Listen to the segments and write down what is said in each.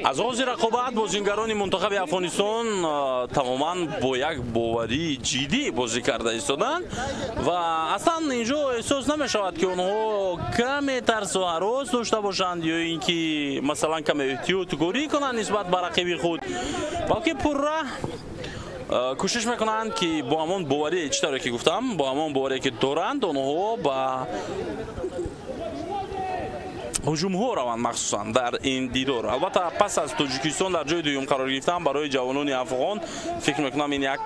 Аз оғози рақобат бозингарони мунтахаби Афғонистон тамоман бо як боварии ҷиддӣ бозӣ карда истоданд ва аслан инҷо эҳсос намешавад, ки онҳо каме тарсу ҳарос дошта бошанд ё ин ки масалан каме эҳтиёткорӣ кунанд нисбат ба рақиби худ, балки пурра кӯшиш мекунанд, ки бо ҳамон боварӣ, чӣ тавре ки гуфтам, бо ҳамон боварие ки доранд, онҳо ба ҳуҷумҳо раванд, махсусан дар ин дидор. Албатта, пас аз Тоҷикистон дар ҷои дуюм қарор гирифтан барои ҷавонони афғон, фикр мекунам, ин як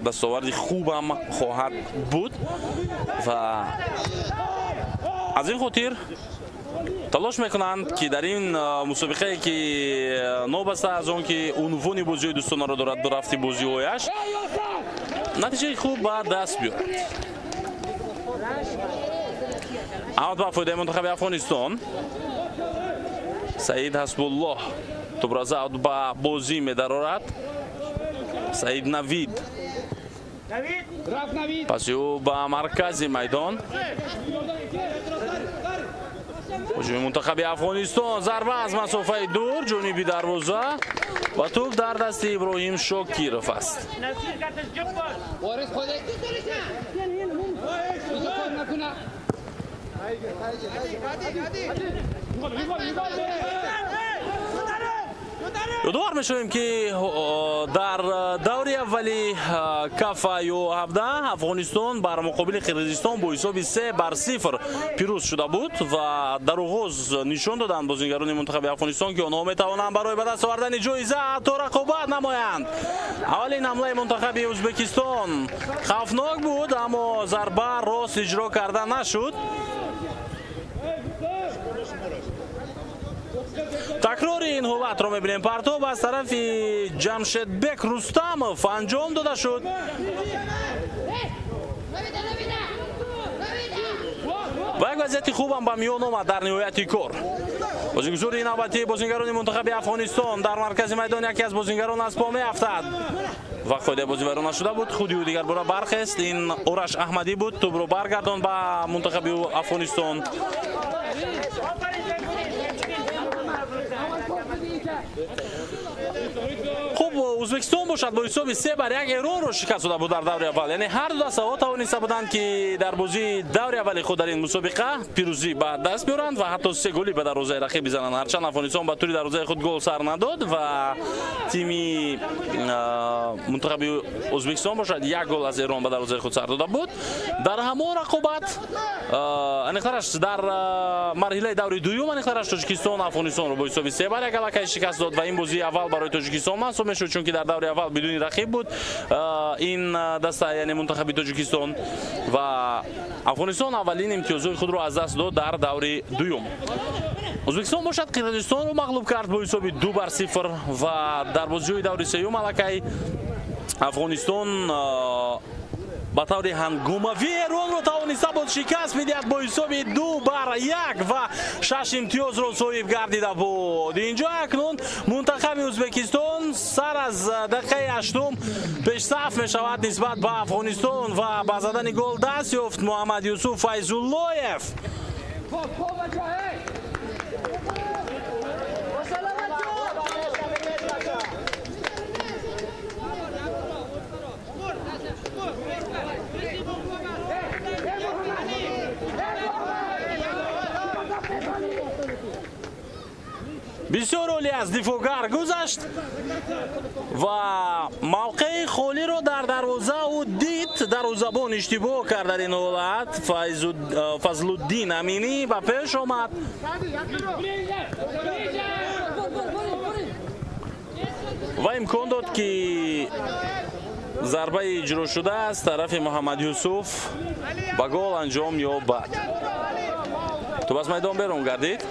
дастоварди хубам хоҳад буд ва аз ин хотир талош мекунанд, ки дар ин мусобиқае, ки новобаста аз он ки унвони бозиҳои дӯстонаро дорад, рафти бозиҳояш натиҷаи хуб ба даст биёрад. Аут ба фоидаи мунтахаби Афғонистон. Саид Ҳасбуллоҳ тӯбраза аут ба бозӣ медарорад. Саид Навид паси ӯ ба маркази майдон. Ҳуҷуми мунтахаби Афғонистон, зарба аз масофаи дур ҷониби дарвоза ва тӯб дар дасти Иброҳим Шокиров аст. Ёдовар мешавем, ки дар даври аввали кафа ю17 Афғонистон бар муқобили Қирғизистон бо ҳисоби 3-0 пирӯз шуда буд ва дар оғоз нишон доданд бозингарони мунтахаби Афғонистон, ки онҳо метавонанд барои ба даст овардани ҷоиза ҳатто рақобат намоянд. Аввалин ҳамлаи мунтахаби Ӯзбекистон хавфнок буд, аммо зарба рост иҷро карда нашуд. Такрори ин ҳолатро мебинем. Партоб аз тарафи Ҷамшедбек Рустамов анҷом дода шуд. Ва як вазъияти хубам ба миён омад дар ниҳояти кор. Бозигузори навбатии бозингарони мунтахаби Афғонистон дар маркази майдон яке аз бозингарон аз по меафтад ва қоидаи бозӣ вайрон нашуда буд. Худи ӯ дигар бора бархест. Ин Ораш Аҳмадӣ буд, тӯбро баргардон ба мунтахаби Афғонистон. Хуб, Ӯзбекистон бошад бо ҳисоби 3-1 Эронро шикаст дода буд дар даври аввал. Яъне ҳар ду дастаҳо тавониста буданд, ки дар бозии даври аввали худ дар ин мусобиқа пирӯзӣ ба даст биёранд ва ҳатто се голи ба дарвозаи рақиб бизананд. Ҳарчанд Афғонистон ба тури дарвозаи худ гол сар надод ва тими мунтахаби Ӯзбекистон бошад як гол аз Эрон ба дарвозаи худ сар дода буд. Дар ҳамон рақобат, аниқтараш дар марҳилаи даври дуюм, аниқтараш Тоҷикистон Афғонистонро бо ҳисоби 3-1 аллакай шикаст дод ва ин бозии аввал барои Тоҷикистон маҳсуб мешуд, чунки дар даври аввал бидуни рақиб буд ин даста, яъне мунтахаби Тоҷикистон, ва Афғонистон аввалин имтиёзҳои худро аз даст дод дар даври дуюм. Ӯзбекистон бошад Қирғизистонро мағлуб кард бо ҳисоби 2-0 ва дар бозиҳои даври сеюм аллакай Афғонистон ба таври ҳангомавӣ Эронро тавониста буд шикаст бидиҳад бо ҳисоби 2-1 ва 6 имтиёзро соҳиб гардида буд. Инҷо акнун мунтахаби Ӯзбекистон сар аз дақиқаи 8 пешсаф мешавад нисбат ба Афғонистон ва ба задани гол даст ёфт Муҳаммад Юсуф Файзуллоев. Бисёр олӣ аз дифоъгар гузашт ва мавқеи холиро дар дарвоза ӯ дид. Дарвозабон иштибоҳ кард дар ин ҳолат. Фазлуддин Аминӣ ба пеш омад. Ва имкон дод, ки зарбаи иҷрошуда аз тарафи Муҳаммад Юсуф ба гол анҷом ёбад. Тӯб аз майдон берун гардид.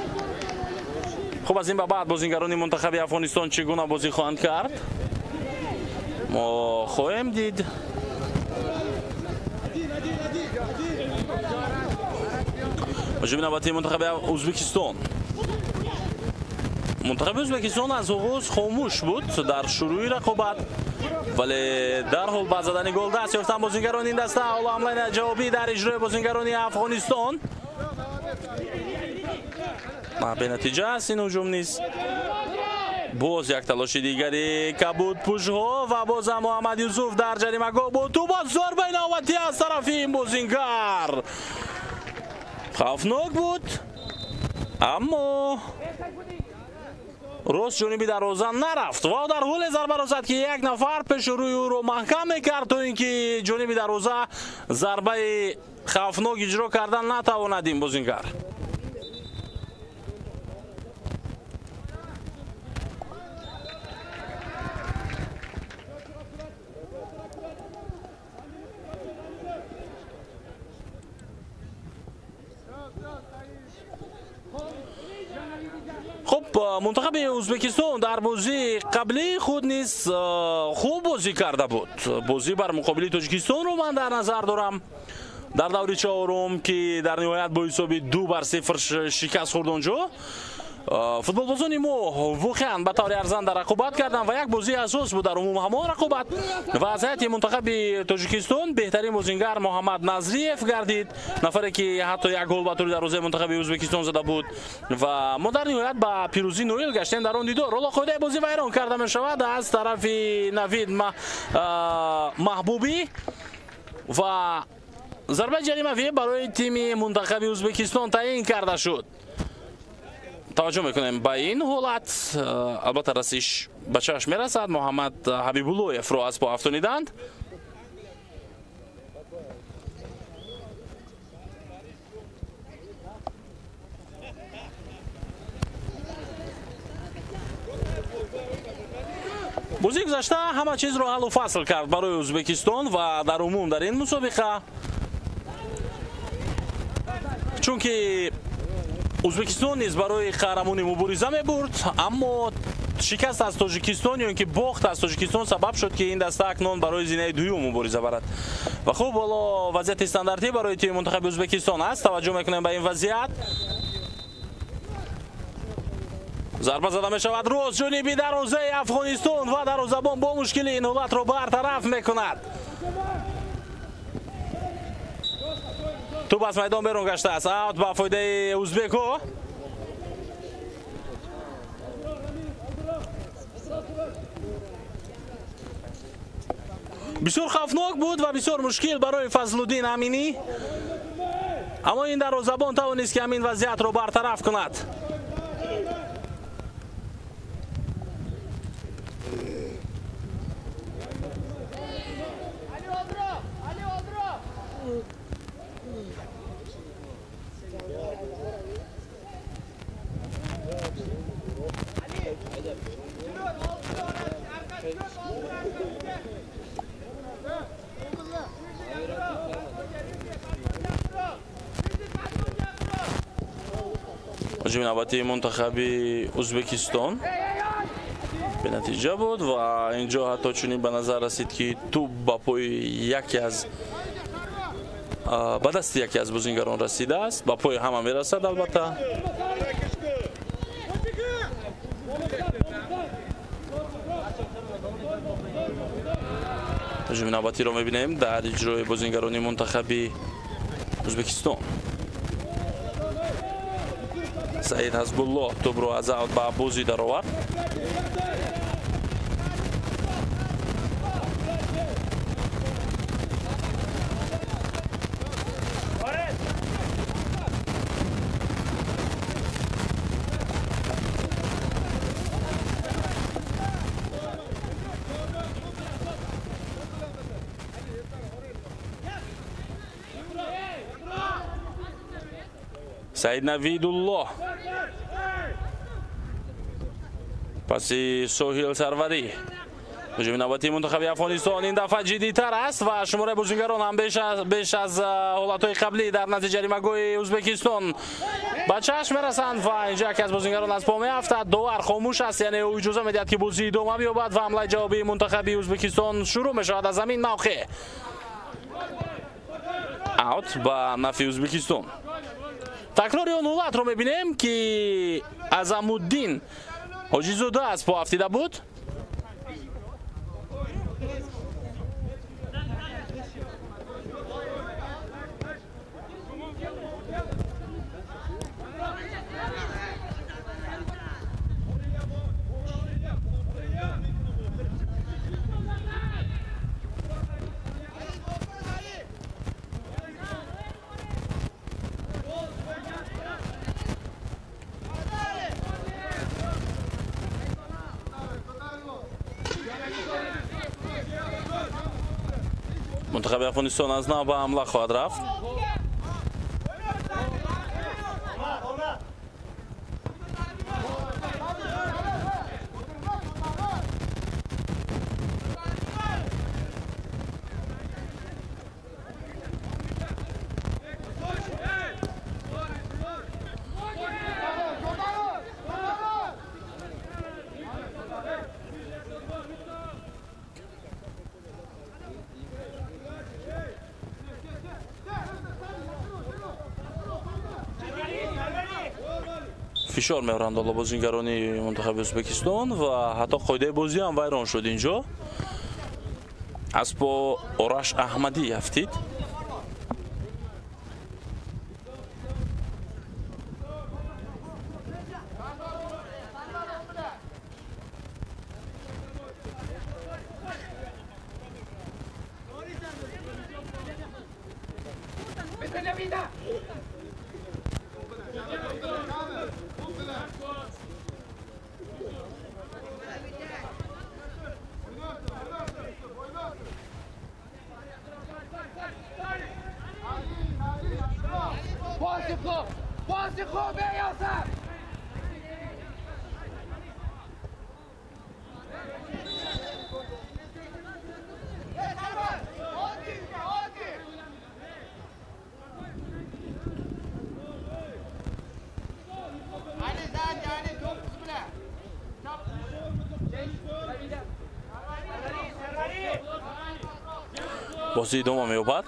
Хуб, аз ин ба баъд бозингарони мунтахаби Афғонистон чӣ гуна бозӣ хоҳанд кард, мо хоҳем дид. Ҳуҷуми навбатии мунтахаби Ӯзбекистон. Мунтахаби Ӯзбекистон аз оғоз хомӯш буд дар шурӯи рақобат. Вале дарҳол ба задани гол даст ёфтан бозингарони ин даста. Ҳоло ҳамлаи ҷавобӣ дар иҷрои бозингарони Афғонистон. Бенатиҷа аст ин ҳуҷум низ. Боз як талоши дигари кабудпӯшҳо ва бозам Муҳаммад Юсуф дар ҷаримагоҳ бо тӯб, зарбаи навбатӣ аз тарафи ин бозингар. Хавфнок буд, аммо рост ҷониби дарвоза нарафт ва дар ҳоле зарбаро зад, ки як нафар пеши рӯи ӯро маҳкам мекард, то ин ки ҷониби дарвоза зарбаи хавфнок иҷро кардан натавонад ин бозингар. Хуб, мунтахаби Ӯзбекистон дар бозии қаблии худ низ хуб бозӣ карда буд. Бозӣ бар муқобили Тоҷикистонро ман дар назар дорам. Дар даври чорум, ки дар ниҳоят бо ҳисоби 2-0 шикаст хӯрд онҷо. Футболбозони мо воқеан ба таври арзанда рақобат карданд ва як бозии асос буд дар умум ҳамон рақобат. Ва аз ҳайати мунтахаби Тоҷикистон беҳтарин бозингар Муҳаммад Назриев гардид, нафаре ки ҳатто як гол ба тури дарвозаи мунтахаби Ӯзбекистон зада буд ва мо дар ниҳоят ба пирӯзӣ ноил гаштем дар он дидор. Ҳоло қоидаи бозӣ вайрон карда мешавад аз тарафи Навид Маҳбубӣ ва зарбаи ҷаримавӣ барои тими мунтахаби Ӯзбекистон таъин карда шуд. Таваҷҷӯҳ мекунем ба ин ҳолат. Албатта расиш ба чашм мерасад. Муҳаммад Ҳабибуллоевро аз по афтониданд. Бозии гузашта ҳама чизро ҳаллу фасл кард барои Ӯзбекистон ва дар умум дар ин мусобиқа, чунки Ӯзбекистон низ барои қаҳрамонӣ мубориза мебурд, аммо шикаст аз Тоҷикистон ё ин ки бохт аз Тоҷикистон сабаб шуд, ки ин даста акнун барои зинаи дуюм мубориза барад. Ва хуб, ҳоло вазъияти стандартӣ барои тими мунтахаби Ӯзбекистон аст. Таваҷҷӯҳ мекунем ба ин вазъият. Зарба зада мешавад рост ҷониби дарвозаи Афғонистон ва дарвозабон бо мушкилӣ ин ҳолатро бартараф мекунад. Тӯб аз майдон берун гаштааст. Аут ба фоидаи ӯзбекҳо. Бисёр хавфнок буд ва бисёр мушкил барои Фазлуддин Аминӣ, аммо ин дарвозабон тавонист, ки ҳамин вазъиятро бартараф кунад. Ҳуҷуми навбатии мунтахаби Ӯзбекистон бенатиҷа буд ва инҷо ҳатто чунин ба назар расид, ки тӯб ба пои яке аз ба дасти яке аз бозингарон расидааст. Ба пои ҳама мерасад албатта. Ҳуҷуми навбатиро мебинем дар иҷрои бозингарони мунтахаби Ӯзбекистон. Саид Ҳасбуллоҳ тӯбро аз аут ба бозӣ даровард. Саид Навидуллоҳ паси Соҳил Сарварӣ. Ҳуҷуми навбатии мунтахаби Афғонистон ин дафъа ҷиддитар аст ва шумораи бозингарон ҳам беш аз ҳолатҳои қаблӣ дар назди ҷаримагоҳи Ӯзбекистон ба чашм мерасанд ва инҷо яке аз бозингарон аз по меафтад. Довар хомӯш аст, яъне ӯ иҷоза медиҳад, ки бозӣ идома биёбад ва ҳамлаи ҷавобии мунтахаби Ӯзбекистон шурӯъ мешавад аз ҳамин мавқеъ. Аут ба нафъи Ӯзбекистон. Такрори он ҳолатро мебинем, ки Азамуддин Ҳоҷизода аз по афтида буд. Мунтахаби Афғонистон аз нав ба ҳамла хоҳад рафт. Фишор меоранд ҳоло бозигарони мунтахаби Ӯзбекистон ва ҳатто қоидаи бозӣ ҳам вайрон шуд инҷо. Аз по Ораш Аҳмадӣ афтид. Бозӣ идома меёбад.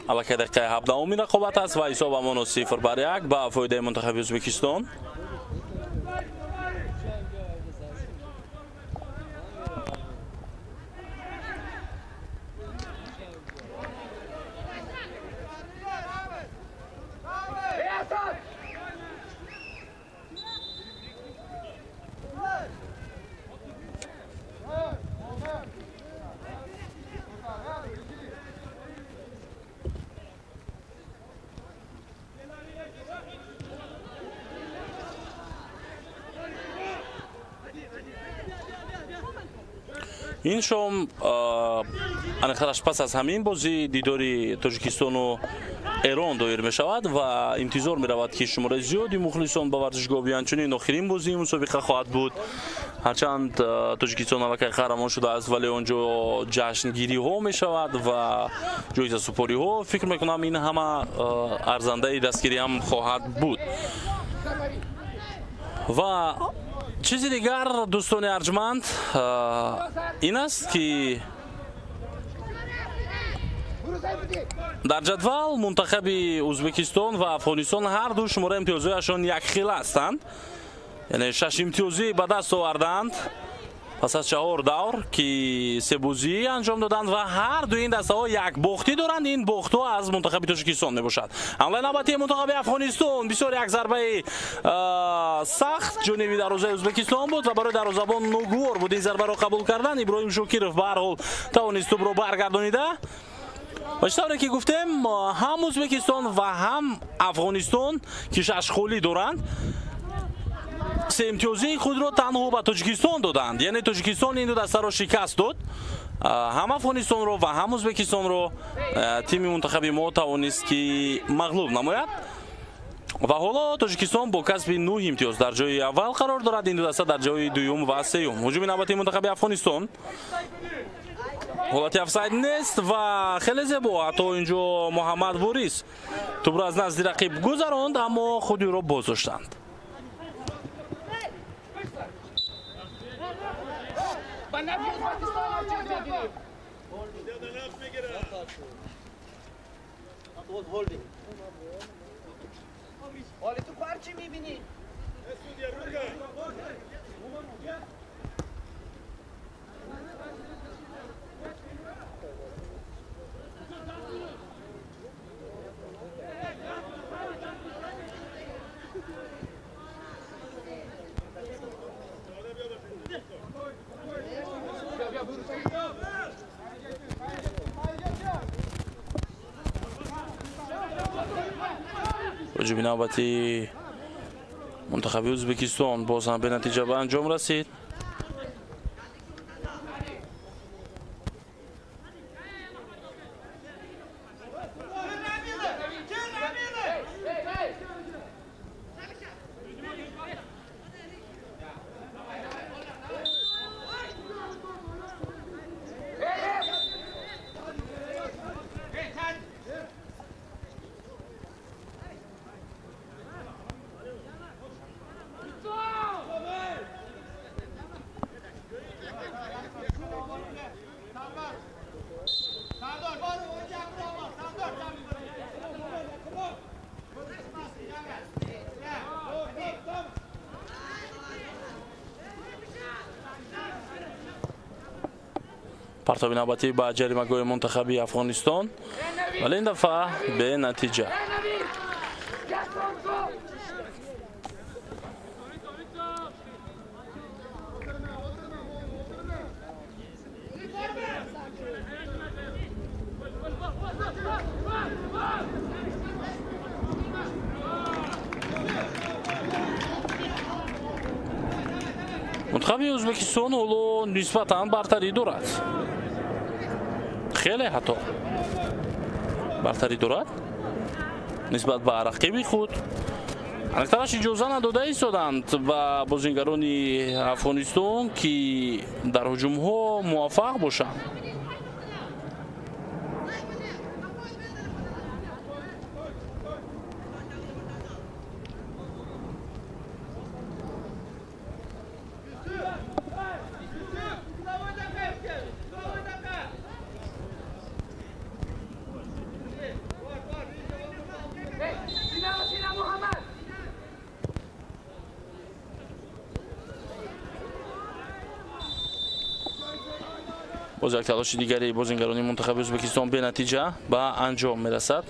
Аллакай дақиқаи 17-уми рақобат аст ва ҳисоб ҳамоно 0-1 ба фоидаи мунтахаби Ӯзбекистон. Ин шом аниқтараш пас аз ҳамин бозӣ дидори Тоҷикистону Эрон доир мешавад ва интизор меравад, ки шумораи зиёди мухлисон ба варзишгоҳ биёянд, чунин охирин бозии мусобиқа хоҳад буд. Ҳарчанд Тоҷикистон аллакай қаҳрамон шудааст, вале он ҷо ҷашнгириҳо мешавад ва ҷоизасупориҳо. Фикр мекунам, ин ҳама арзандаи дастгирӣ ҳам хоҳад буд. Ва чизи дигар, дӯстони арҷманд, ин аст, ки дар ҷадвал мунтахаби Ӯзбекистон ва Афғонистон ҳар ду шумораи имтиёзҳояшон якхела ҳастанд, яъне 6 имтиёзӣ ба даст оварданд пас аз 4 давр, ки се бозӣ анҷом доданд ва ҳар ду ин дастаҳо як бохтӣ доранд. Ин бохтҳо аз мунтахаби Тоҷикистон мебошад. Ҳамлаи навбатии мунтахаби Афғонистон бисёр як зарбаи сахт ҷониби дарвозаи Ӯзбекистон буд ва барои дарвозабон ногувор буд ин зарбаро қабул кардан. Иброҳим Шокиров ба ҳар ҳол тавонист тӯбро баргардонида. Ва чӣ тавре ки гуфтем, ҳам Ӯзбекистон ва ҳам Афғонистон, ки 6 холӣ доранд, се имтиёзии худро танҳо ба Тоҷикистон доданд. Яъне Тоҷикистон ин ду дастаро шикаст дод, ҳам Афғонистонро ва ҳам Ӯзбекистонро тими мунтахаби мо тавонист, ки мағлуб намояд. Ва ҳоло Тоҷикистон бо касби 9 имтиёз дар ҷои аввал қарор дорад. Ин ду даста дар ҷои дуюм ва сеюм. Ҳуҷуми навбатии мунтахаби Афғонистон, ҳолати офсайд нест ва хеле зебо ҳатто инҷо Муҳаммад Ворис тӯбро аз назди рақиб гузаронд, аммо худи ӯро боздоштанд. Ҳуҷуми навбати мунтахаби Ӯзбекистон боз ҳам бенатиҷа ба анҷом расид. Партоби навбатӣ ба ҷаримагоҳи мунтахаби Афғонистон, вале ин дафъа бенатиҷа. Мунтахаби Ӯзбекистон ҳоло нисбатан бартарӣ дорад. Хеле ҳатто бартарӣ дорад нисбат ба рақиби худ. Аниқтараш иҷоза надода истоданд ба бозингарони Афғонистон, ки дар ҳуҷумҳо муваффақ бошанд. Боз як талоши дигари бозингарони мунтахаби Ӯзбекистон бенатиҷа ба анҷом мерасад.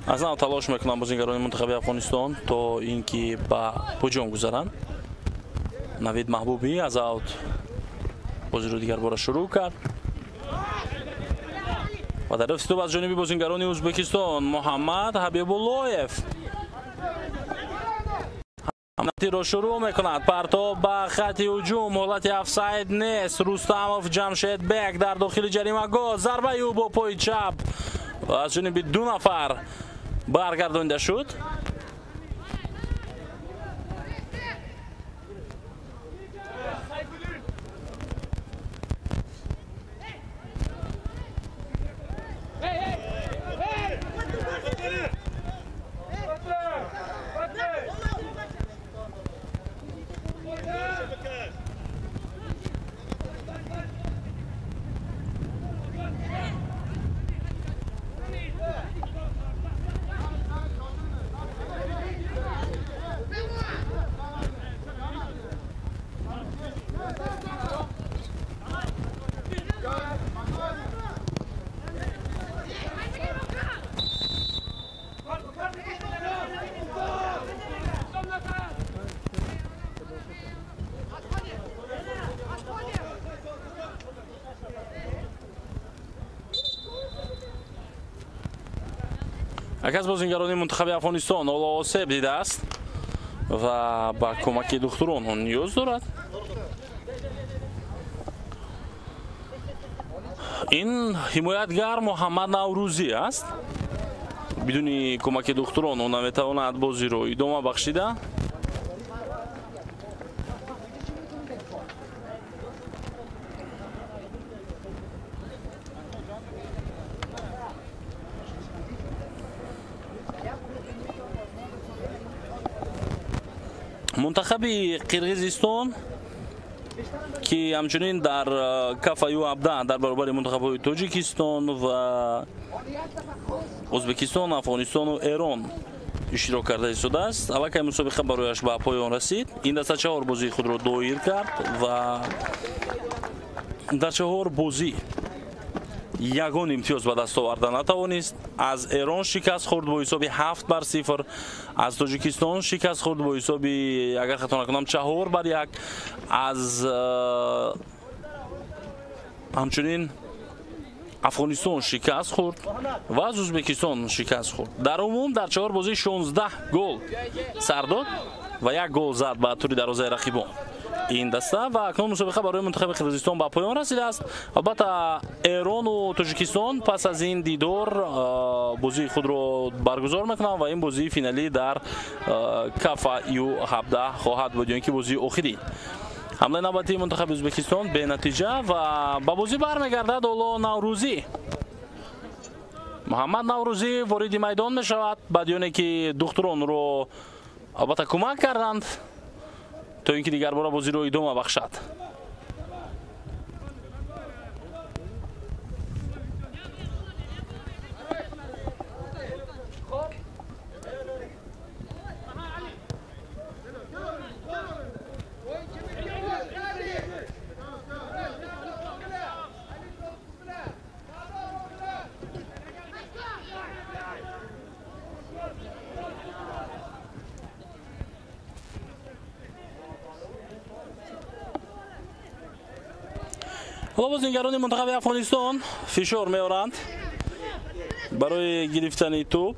Аз нав талош мекунанд бозингарони мунтахаби Афғонистон то ин ки ба ҳуҷум гузаранд. Навид Маҳбубӣ аз аут бозиро дигарбора шурӯъ кард ва дар ифтитоҳ аз ҷониби бозингарони Ӯзбекистон Муҳаммад Ҳабибуллоев ро шурӯъ мекунад. Партоб ба хати ҳуҷум, ҳолати офсайд нест. Рустамов Ҷамшедбек дар дохили ҷаримагоҳ, зарбаи ӯ бо пои чап аз ҷониби ду нафар баргардонида шуд. Яке аз бозингарони мунтахаби Афғонистон ҳоло осеб дидааст ва ба кӯмаки духтурон он ниёз дорад. Ин ҳимоятгар Муҳаммад Наврӯзӣ аст. Бидуни кӯмаки духтурон ӯ наметавонад бозиро идома бахшида. Мунтахаби Қирғизистон, ки ҳамчунин дар кафа Ю-17 дар баробари мунтахабҳои Тоҷикистон ва Ӯзбекистон, Афғонистону Эрон иштирок карда истодааст, аллакай мусобиқа барояш ба поён расид. Ин даста 4 бозии худро доир кард ва дар 4 бозӣ ягон имтиёз ба даст оварда натавонист. Аз Эрон шикаст хӯрд бо ҳисоби 7-0, аз Тоҷикистон шикаст хӯрд бо ҳисоби, агар хато накунам, 4-1, аз ҳамчунин Афғонистон шикаст хӯрд ва аз Ӯзбекистон шикаст хӯрд. Дар умум дар 4 бозӣ 16 гол сар дод ва 1 гол зад ба тури дарвозаи рақибон ин даста. Ва акнун мусобиқа барои мунтахаби Қирғизистон ба поён расидааст. Албатта, Эрону Тоҷикистон пас аз ин дидор бозии худро баргузор мекунанд ва ин бозии финалӣ дар Кафа Ю17 хоҳад буд, ё ин ки бозии охирӣ. Ҳамлаи навбатии мунтахаби Ӯзбекистон бенатиҷа ва ба бозӣ бармегардад Оло Наврӯзӣ. Муҳаммад Наврӯзӣ вориди майдон мешавад баъди оне ки духтуронро албатта кӯмак карданд то ин ки дигарбора бозиро идома бахшад. Ҳоло бозигарони мунтахаби Афғонистон фишор меоранд барои гирифтани тӯб.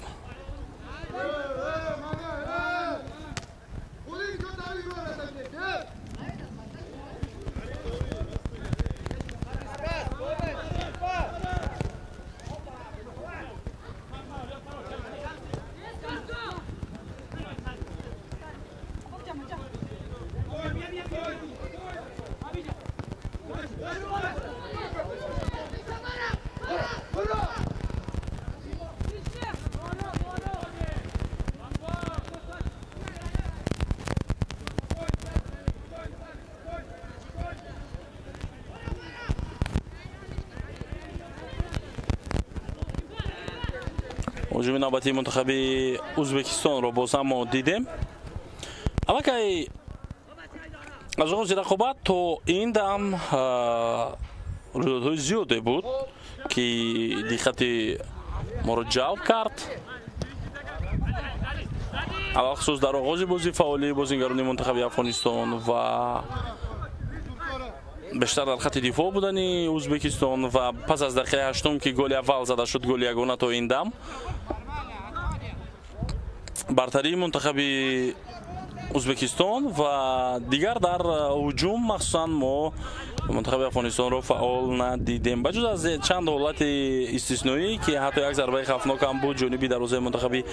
Ҳуҷуми навбатии мунтахаби Ӯзбекистонро боз ҳам мо дидем. Аллакай аз оғози рақобат то ин дам рӯйдодҳои зиёде буд, ки диққати моро ҷалб кард. Алалхусус дар оғози бозӣ фаъолии бозигарони мунтахаби Афғонистон ва бештар дар хати дифоъ будани Ӯзбекистон ва пас аз дақиқаи ҳаштум, ки голи аввал зада шуд, голи ягона то ин дам, бартарии мунтахаби Ӯзбекистон ва дигар дар ҳуҷум махсусан мо мунтахаби Афғонистонро фаъол надидем, ба ҷуз аз чанд ҳолати истисноӣ, ки ҳатто як зарбаи хавфнок ҳам буд ҷониби дарвозаи мунтахаби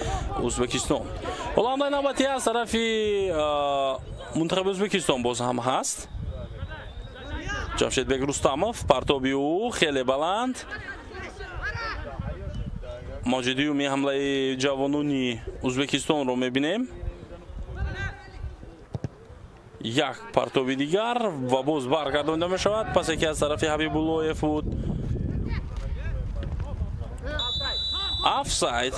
Ӯзбекистон. Ҳоло ҳамлаи навбатӣ аз тарафи мунтахаби Ӯзбекистон боз ҳам ҳаст. Ҷамшедбек Рустамов, партоби ӯ хеле баланд. Мавҷи дуюми ҳамлаи ҷавонони Ӯзбекистонро мебинем. Як партоби дигар ва боз баргардонида мешавад. Пас яке аз тарафи Ҳабибуллоев буд. Офсайд.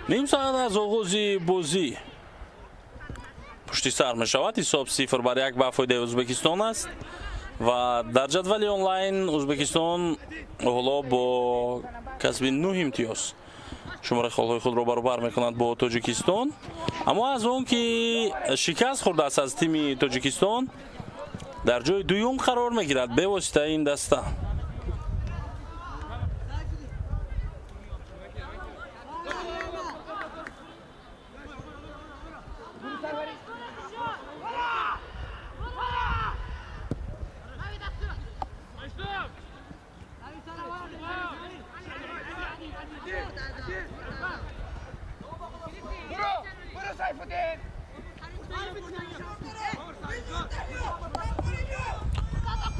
Ним соат аз оғози бозӣ пушти сар мешавад. Ҳисоб 0-1 ба фоидаи Ӯзбекистон аст ва дар ҷадвали онлайн Ӯзбекистон ҳоло бо касби 9 имтиёз шумораи холҳои худро баробар мекунад бо Тоҷикистон. Аммо аз он ки шикаст хӯрдааст аз тими Тоҷикистон, дар ҷои дуюм қарор мегирад бевоситаи ин даста.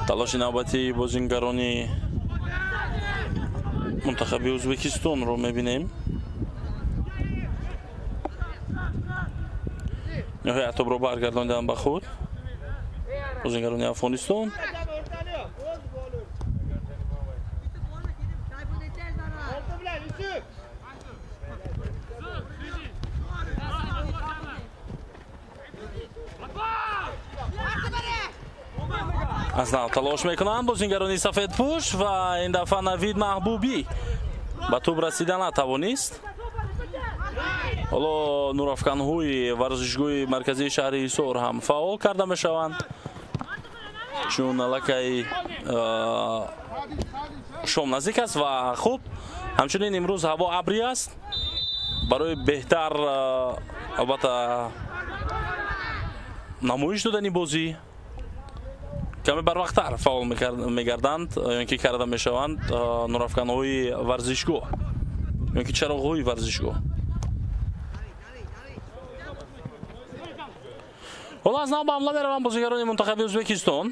Талоши навбати бозингарони мунтахаби Ӯзбекистонро мебинем. Ниҳоят топро баргардонидан ба худ бозингарони Афғонистон. Аз нав талош мекунанд бозингарони сафедпӯш ва ин дафъа Навид Маҳбубӣ ба тӯб расида натавонист. Ҳоло нурафканҳои варзишгоҳи марказии шаҳри Ҳисор ҳам фаъол карда мешаванд, чун аллакай шом наздик аст ва хуб ҳамчунин имрӯз ҳаво абрӣ аст. Барои беҳтар албатта намоиш додани бозӣ каме барвақттар фаъол мегарданд ё ки карда мешаванд нурафканҳои варзишгоҳ ё ки чароғҳои варзишгоҳ. Ҳоло аз нав ба ҳамла мераванд бозигарони мунтахаби Ӯзбекистон.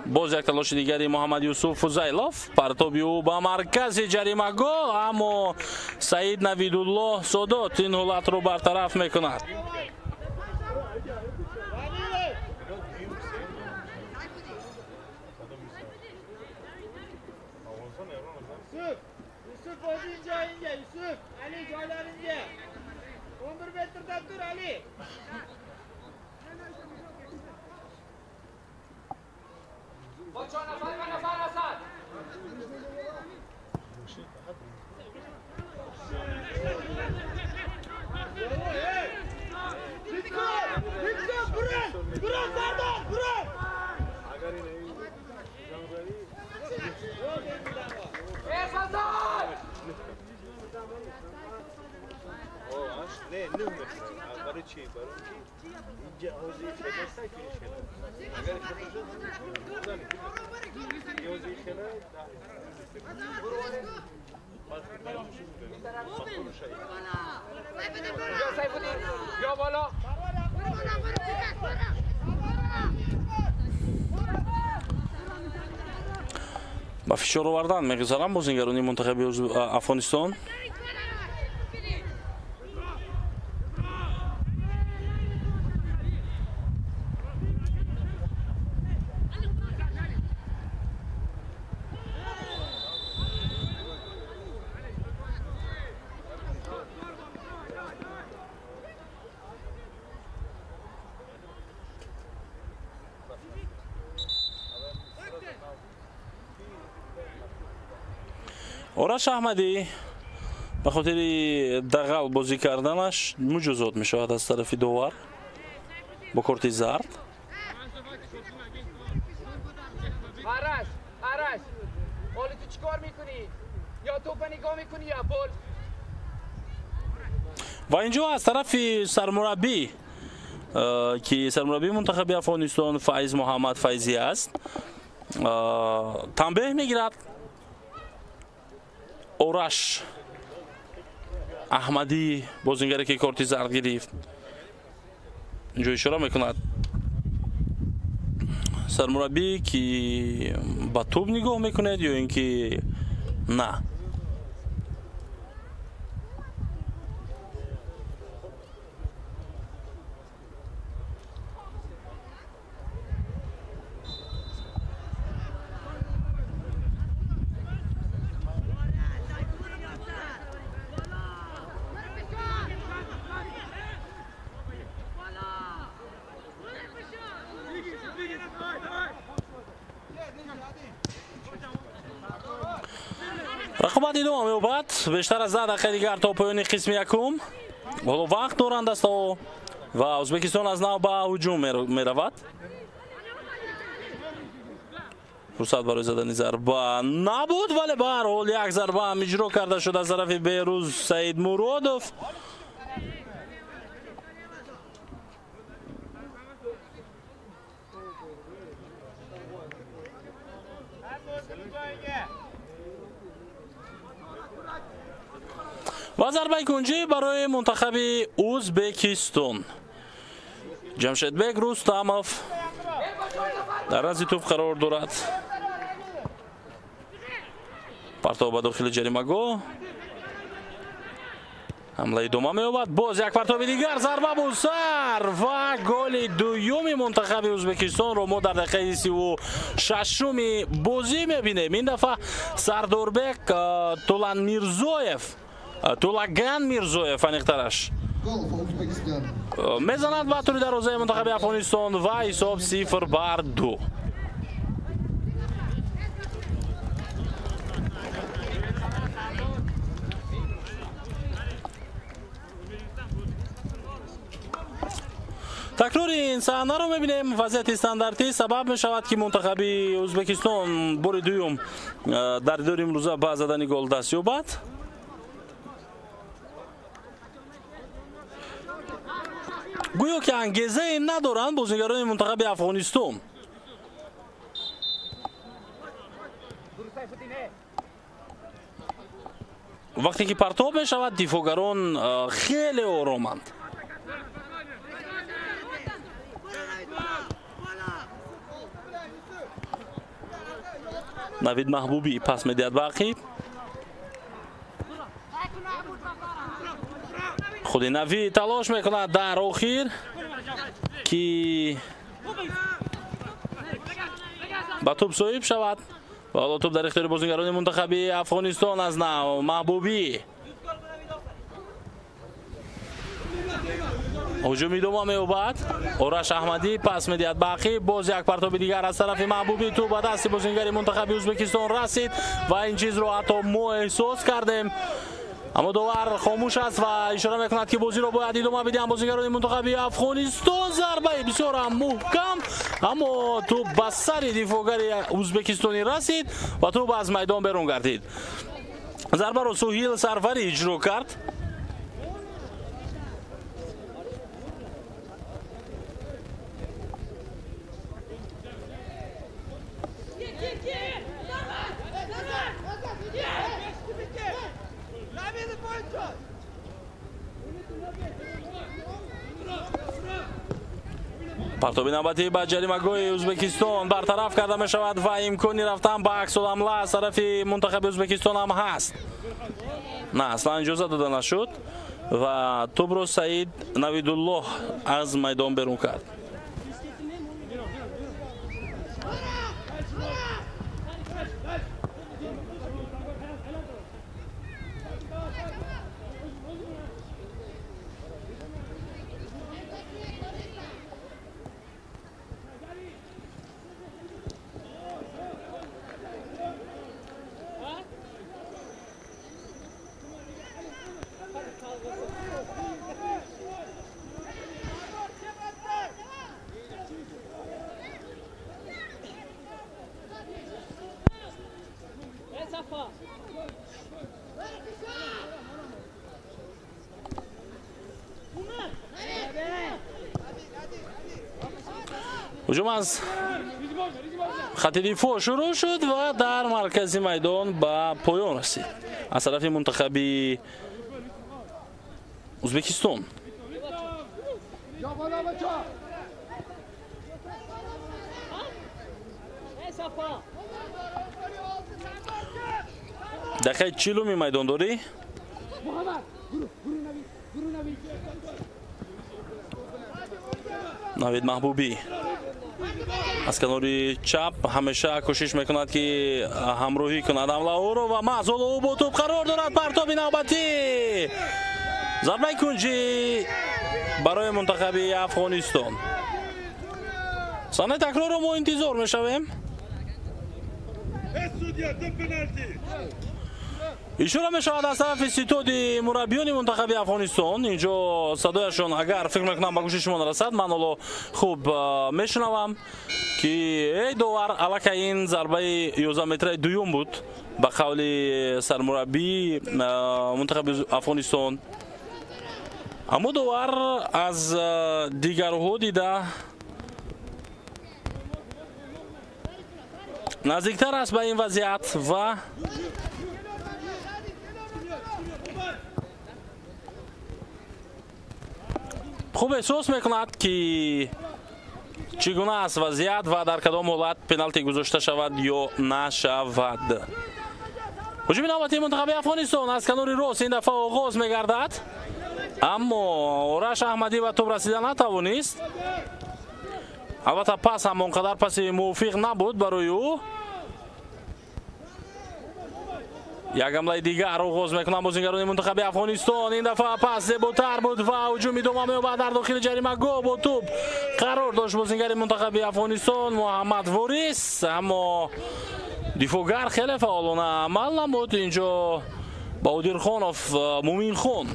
Боз як талоши дигари Муҳаммад Юсуф Фузайлов, партоби ӯ ба маркази ҷаримагоҳ, аммо Саид Навидуллоҳ Содот ин ҳолатро бартараф мекунад. Ба фишор овардан мегузаранд бозингарони мунтахаби Афғонистон. Ораш Аҳмадӣ ба хотири дағал бозӣ карданаш муҷозот мешавад аз тарафи довар бо корти зард. Араш, Араш, ҳоли ту чӣ кор мекунӣ? Ё тӯпа нигоҳ мекунӣ ё пол? Ва инҷо аз тарафи сармураббӣ, ки сармураббии мунтахаби Афғонистон Файз Муҳаммад Файзӣ аст, танбеҳ мегирад Ораш Аҳмадӣ, бозингаре ки корти зард гирифт. Инҷо ишора мекунад сармураббӣ, ки ба тӯб нигоҳ мекунед ё ин ки на. Рақобат идома меёбад. Бештар аз 10 дақиқаи дигар то поёни қисми якум. Ҳоло вақт доранд дастаҳо ва Ӯзбекистон аз нав ба ҳуҷум меравад. Фурсат барои задани зарба набуд, вале ба ҳар ҳол як зарба ҳам иҷро карда шуд аз тарафи Беҳрӯз Саидмуродов. Ва зарбаи кунҷӣ барои мунтахаби Ӯзбекистон. Ҷамшедбек Рустамов дар назди тӯб қарор дорад. Партов ба дохили ҷаримагоҳ. Ҳамла идома меёбад. Боз як партоби дигар, зарба бо сар ва голи дуюми мунтахаби Ӯзбекистонро мо дар дақиқаи 36-уми бозӣ мебинем. Ин дафъа Сардорбек Тулаган Мирзоев аниқтараш мезанад ба тури дарвозаи мунтахаби Афғонистон ва ҳисоб 0-2. Такрори ин саҳнаро мебинем. Вазъияти стандартӣ сабаб мешавад, ки мунтахаби Ӯзбекистон бори дуюм дар дидори имрӯза ба задани гол даст ёбад. Гӯё ки ангезае надоранд бозигарони мунтахаби Афғонистон. Вақте ки партоб мешавад, дифоъгарон хеле ороманд. Навид Маҳбубӣ пас медиҳад ба ақиб. Худи Навид талош мекунад дар охир, ки ба тӯб соҳиб шавад. Ва ҳоло тӯб дар ихтиёри бозигарони мунтахаби Афғонистон аз нав. Маҳбубӣ ҳуҷум идома меёбад. Ораш Аҳмадӣ пас медиҳад ба ақиб. Боз як партоби дигар аз тарафи Маҳбубӣ. Тӯб ба дасти бозингари мунтахаби Ӯзбекистон расид ва ин чизро ҳатто мо эҳсос кардем. Аммо довар хомӯш аст ва ишора мекунад, ки бозиро бояд идома бидиҳанд бозингарони мунтахаби Афғонистон. Зарбаи бисёр ҳам муҳкам, аммо тӯб ба сари дифоъгари ӯзбекистонӣ расид ва тӯб аз майдон берун гардид. Зарбаро Суҳил Сарварӣ иҷро кард. Партоби навбатӣ ба ҷаримагоҳи Ӯзбекистон бартараф карда мешавад ва имкони рафтан ба аксулҳамла аз тарафи мунтахаби Ӯзбекистон ҳам ҳаст. На, аслан иҷоза дода нашуд ва тӯбро Саид Навидуллоҳ аз майдон берун кард. Ҳуҷум аз хати дифоъ шурӯъ шуд ва дар маркази майдон ба поён расид аз тарафи мунтахаби Ӯзбекистон. Дақиқаи 40-уми майдондорӣ. Навид Маҳбубӣ аз канори чап ҳамеша кӯшиш мекунад, ки ҳамроҳӣ кунад ҳамлаҳоро ва маҳз ҳоло ӯ бо тӯб қарор дорад. Партоби навбатӣ, зарбаи кунҷӣ барои мунтахаби Афғонистон. Саҳнаи такрорро мо интизор мешавем. Ишора мешавад аз тарафи ситоди мураббиёни мунтахаби Афғонистон. Инҷо садояшон, агар фикр мекунам, ба гӯши шумо нарасад, ман ҳоло хуб мешунавам, ки эй довар, аллакай ин зарбаи 11 метраи дуюм буд ба қавли сармураббии мунтахаби Афғонистон. Аммо довар аз дигарҳо дида наздиктар аст ба ин вазъият ва Хуб эҳсос мекунад, ки чӣ гуна аст вазъият ва дар кадом ҳолат пеналти гузошта шавад ё нашавад. Ҳуҷуми навбатии мунтахаби Афғонистон аз канори рост ин дафъа оғоз мегардад, аммо Ораш Аҳмадӣ ба тӯб расида натавонист. Албатта, пас ҳам он қадар паси мувофиқ набуд барои ӯ. Як ҳамлаи дигар оғоз мекунанд бозингарони мунтахаби Афғонистон. Ин дафъа пас зеботар буд ва ҳуҷум идома меёбад. Дар дохили ҷаримагоҳ бо тӯб қарор дошт бозингари мунтахаби Афғонистон Муҳаммад Ворис, аммо дифоъгар хеле фаъолона амал намуд. Инҷо Баҳодирхонов Муминхон.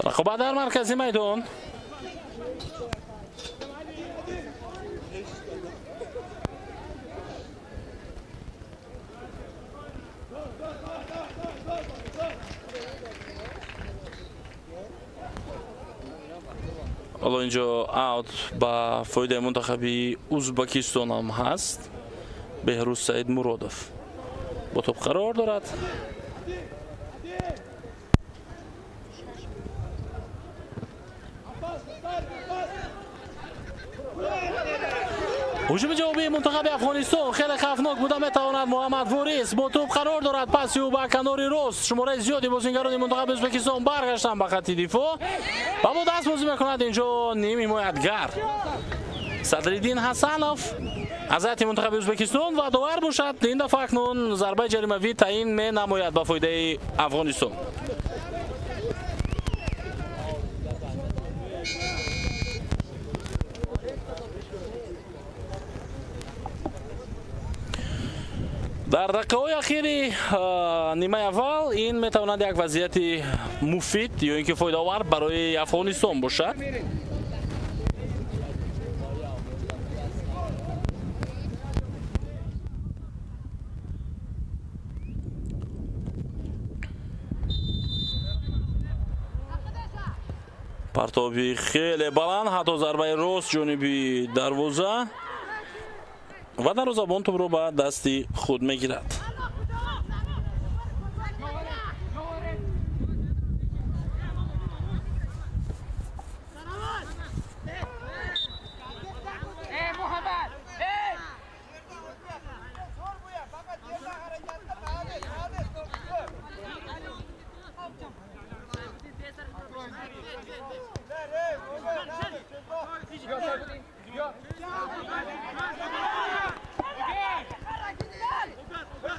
Рақобат дар маркази майдон. Ҳоло инҷо аут ба фоидаи мунтахаби Узбекистон ҳам ҳаст. Беҳрӯз Саид Муродов бо тӯб қарор дорад. Ҳуҷуми ҷавобии мунтахаби Афғонистон хеле хавфнок буда метавонад. Муҳаммад Ворис бо тӯб қарор дорад. Паси ӯ ба канори рост. Шумораи зиёди бозингарони мунтахаби Ӯзбекистон баргаштанд ба хатти дифоъ ва бо даст бозӣ мекунад инҷо ним ҳимоятгар Садриддин Ҳасанов аз ҳайати мунтахаби Ӯзбекистон ва довар бошад. Ин дафъа акнун зарбаи ҷаримавӣ таъин менамояд ба фоидаи Афғонистон. Дар дақиқаҳои ахири нимаи аввал ин метавонад як вазъияти муфид ё ин ки фоидаовар барои Афғонистон бошад. Партоби хеле баланд, ҳатто зарбаи рост ҷониби дарвоза ва дарвозабон тӯбро ба дасти худ мегирад.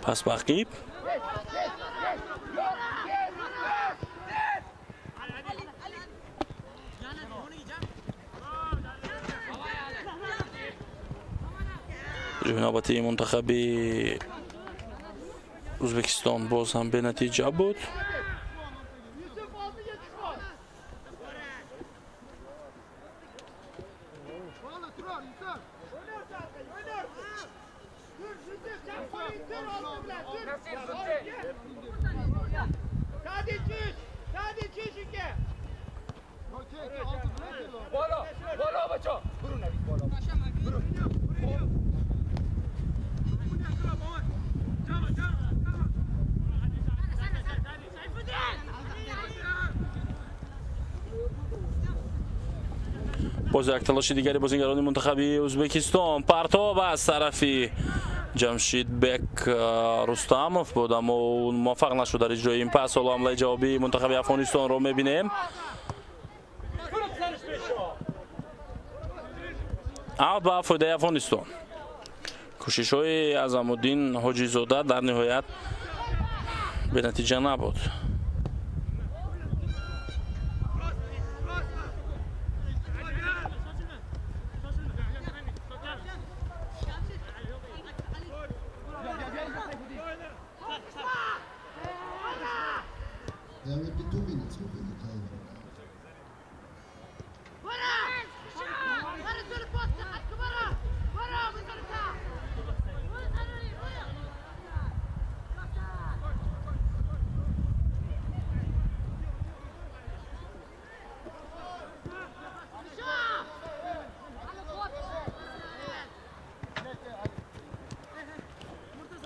Пас ба ақиб. Ҳуҷуми навбатии мунтахаби Ӯзбекистон боз ҳам бенатиҷа буд. Боз як талоши дигари бозингарони мунтахаби Ӯзбекистон. Партоб аз тарафи Ҷамшидбек Рустамов буд, аммо ӯ муваффақ нашуд дар иҷрои ин пас. Ҳоло ҳамлаи ҷавобии мунтахаби Афғонистонро мебинем. Аут ба фоидаи Афғонистон. Кӯшишҳои Азамуддин Ҳоҷизода дар ниҳоят бенатиҷа набуд. There will be 2 minutes of the time.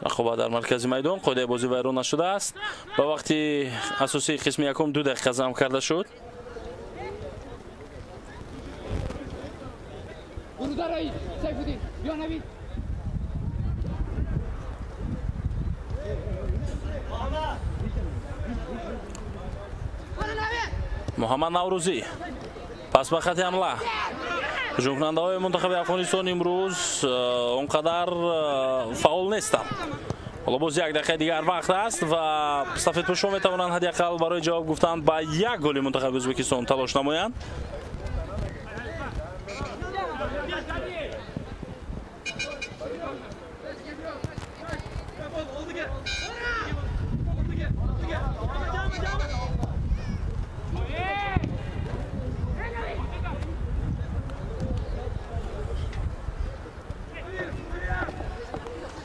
Рақобат дар маркази майдон, қоидаи бозӣ вайрон нашудааст. Ба вақти асосии қисми якум 2 дақиқа зам карда шуд. Муҳаммад Наврӯзӣ пас ба хати ҳамла. Ҳуҷумкунандаҳои мунтахаби Афғонистон имрӯз он қадар фаъол нестанд. Ҳоло боз 1 дақиқаи дигар вақт аст ва сафедпӯшҳо метавонанд ҳадди ақал барои ҷавоб гуфтан ба 1 голи мунтахаби Ӯзбекистон талош намоянд.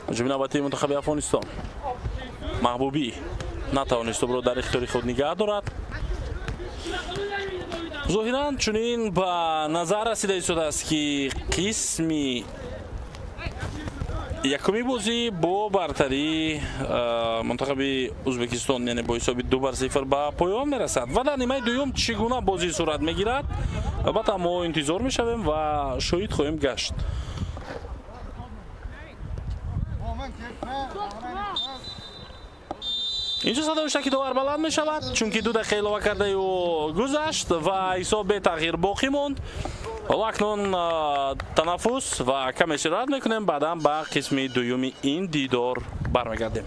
Ҳуҷуми навбатии мунтахаби Афғонистон. Маҳбубӣ натавонист тӯбро дар ихтиёри худ нигаҳ дорад. Зоҳиран чунин ба назар расида истодааст, ки қисми якуми бозӣ бо бартарии мунтахаби Ӯзбекистон, яъне бо ҳисоби 2-0 ба поён мерасад ва дар нимаи дуюм чӣ гуна бозӣ сурат мегирад, албатта мо интизор мешавем ва шоҳид хоҳем гашт. Инҷо садои шаки довар баланд мешавад, чунки 2 дақиқа илова кардаи ӯ гузашт ва ҳисоб бетағйир боқӣ монд. Ҳоло акнун танаффус ва каме истироҳат мекунем, баъдан ба қисми дуюми ин дидор бармегардем.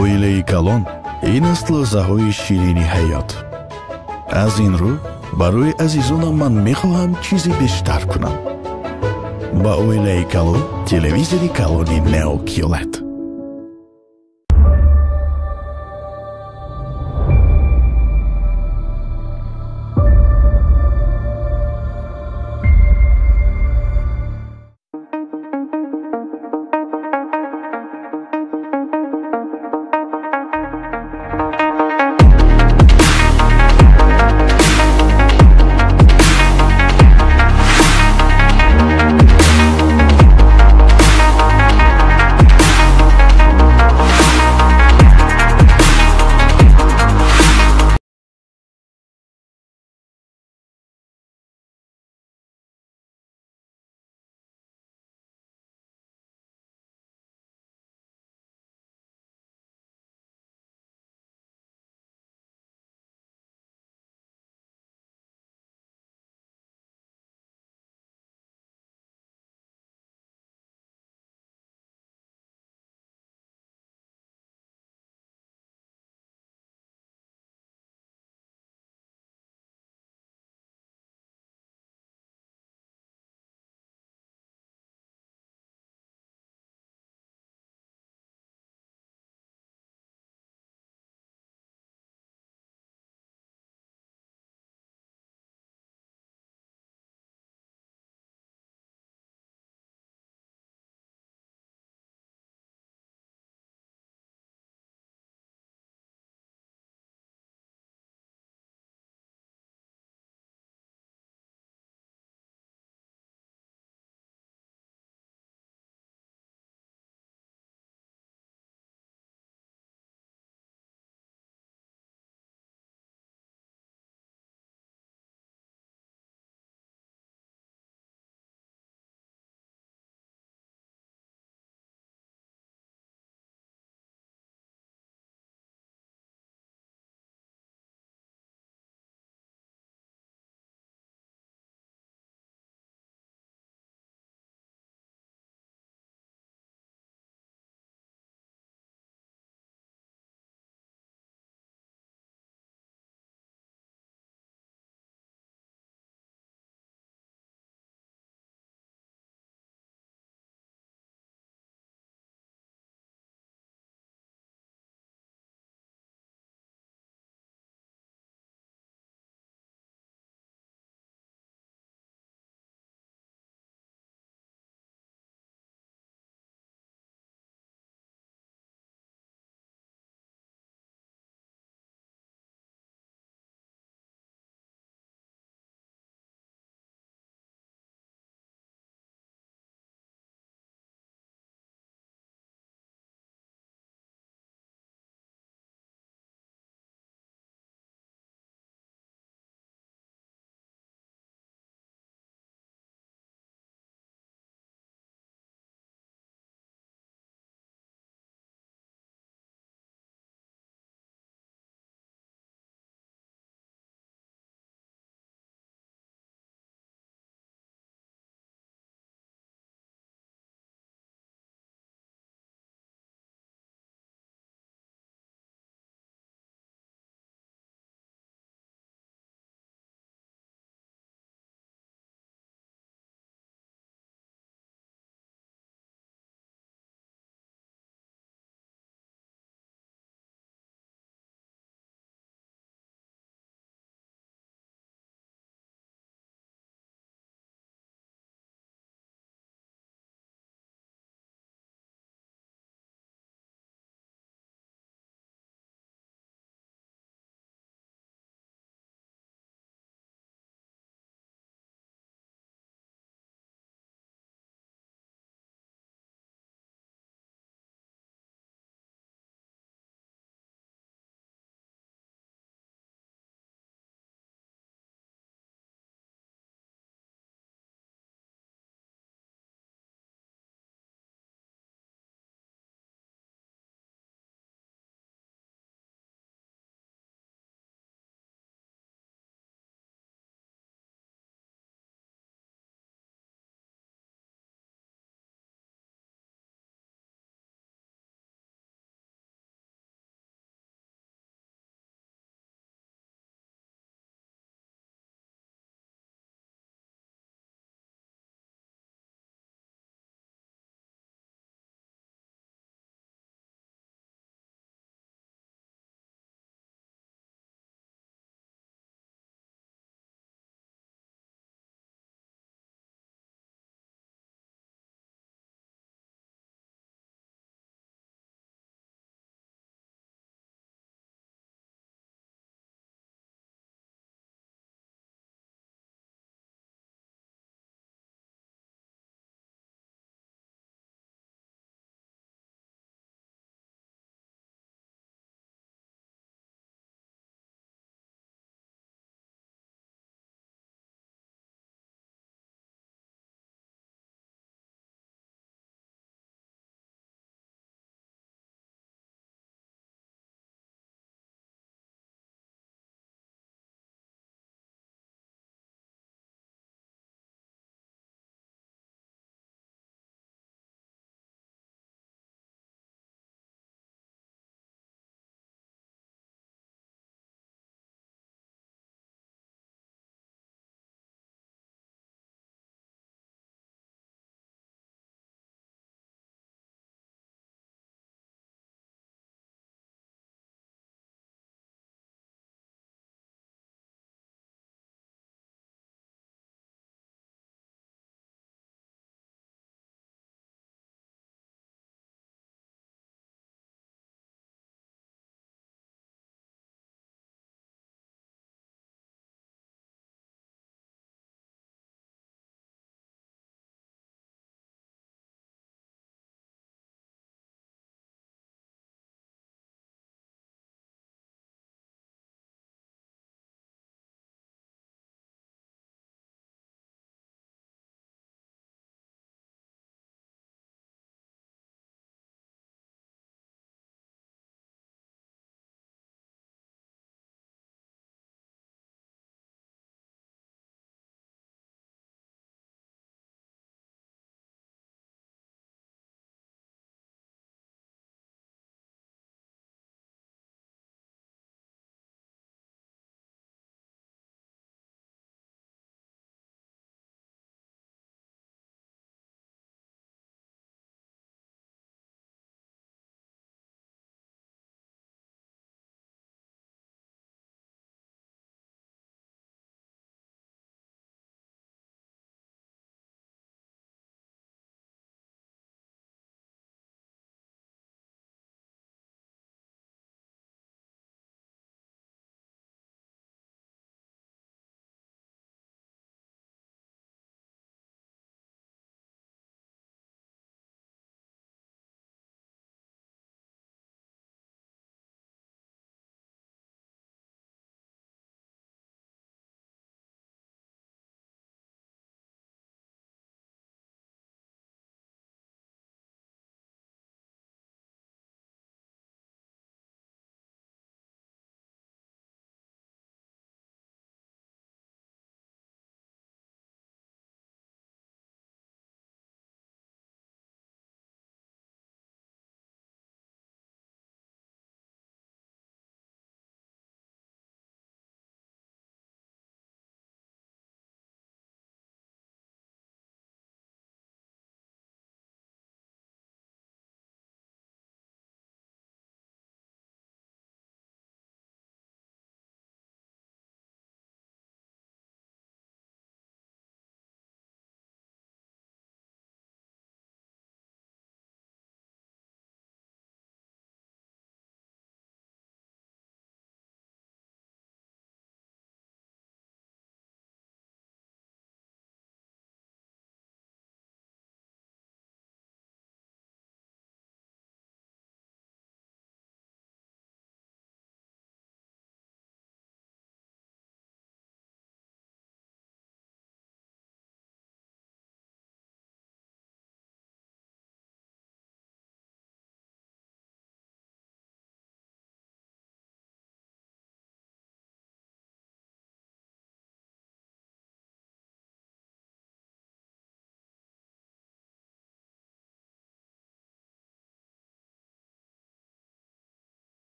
Оилаи калон ин аст лаҳзаҳои ширини ҳаёт. Аз ин рӯ барои азизонам ман мехоҳам чизе бештар кунам. Ба оилаи калон телевизори калони Neo QLED.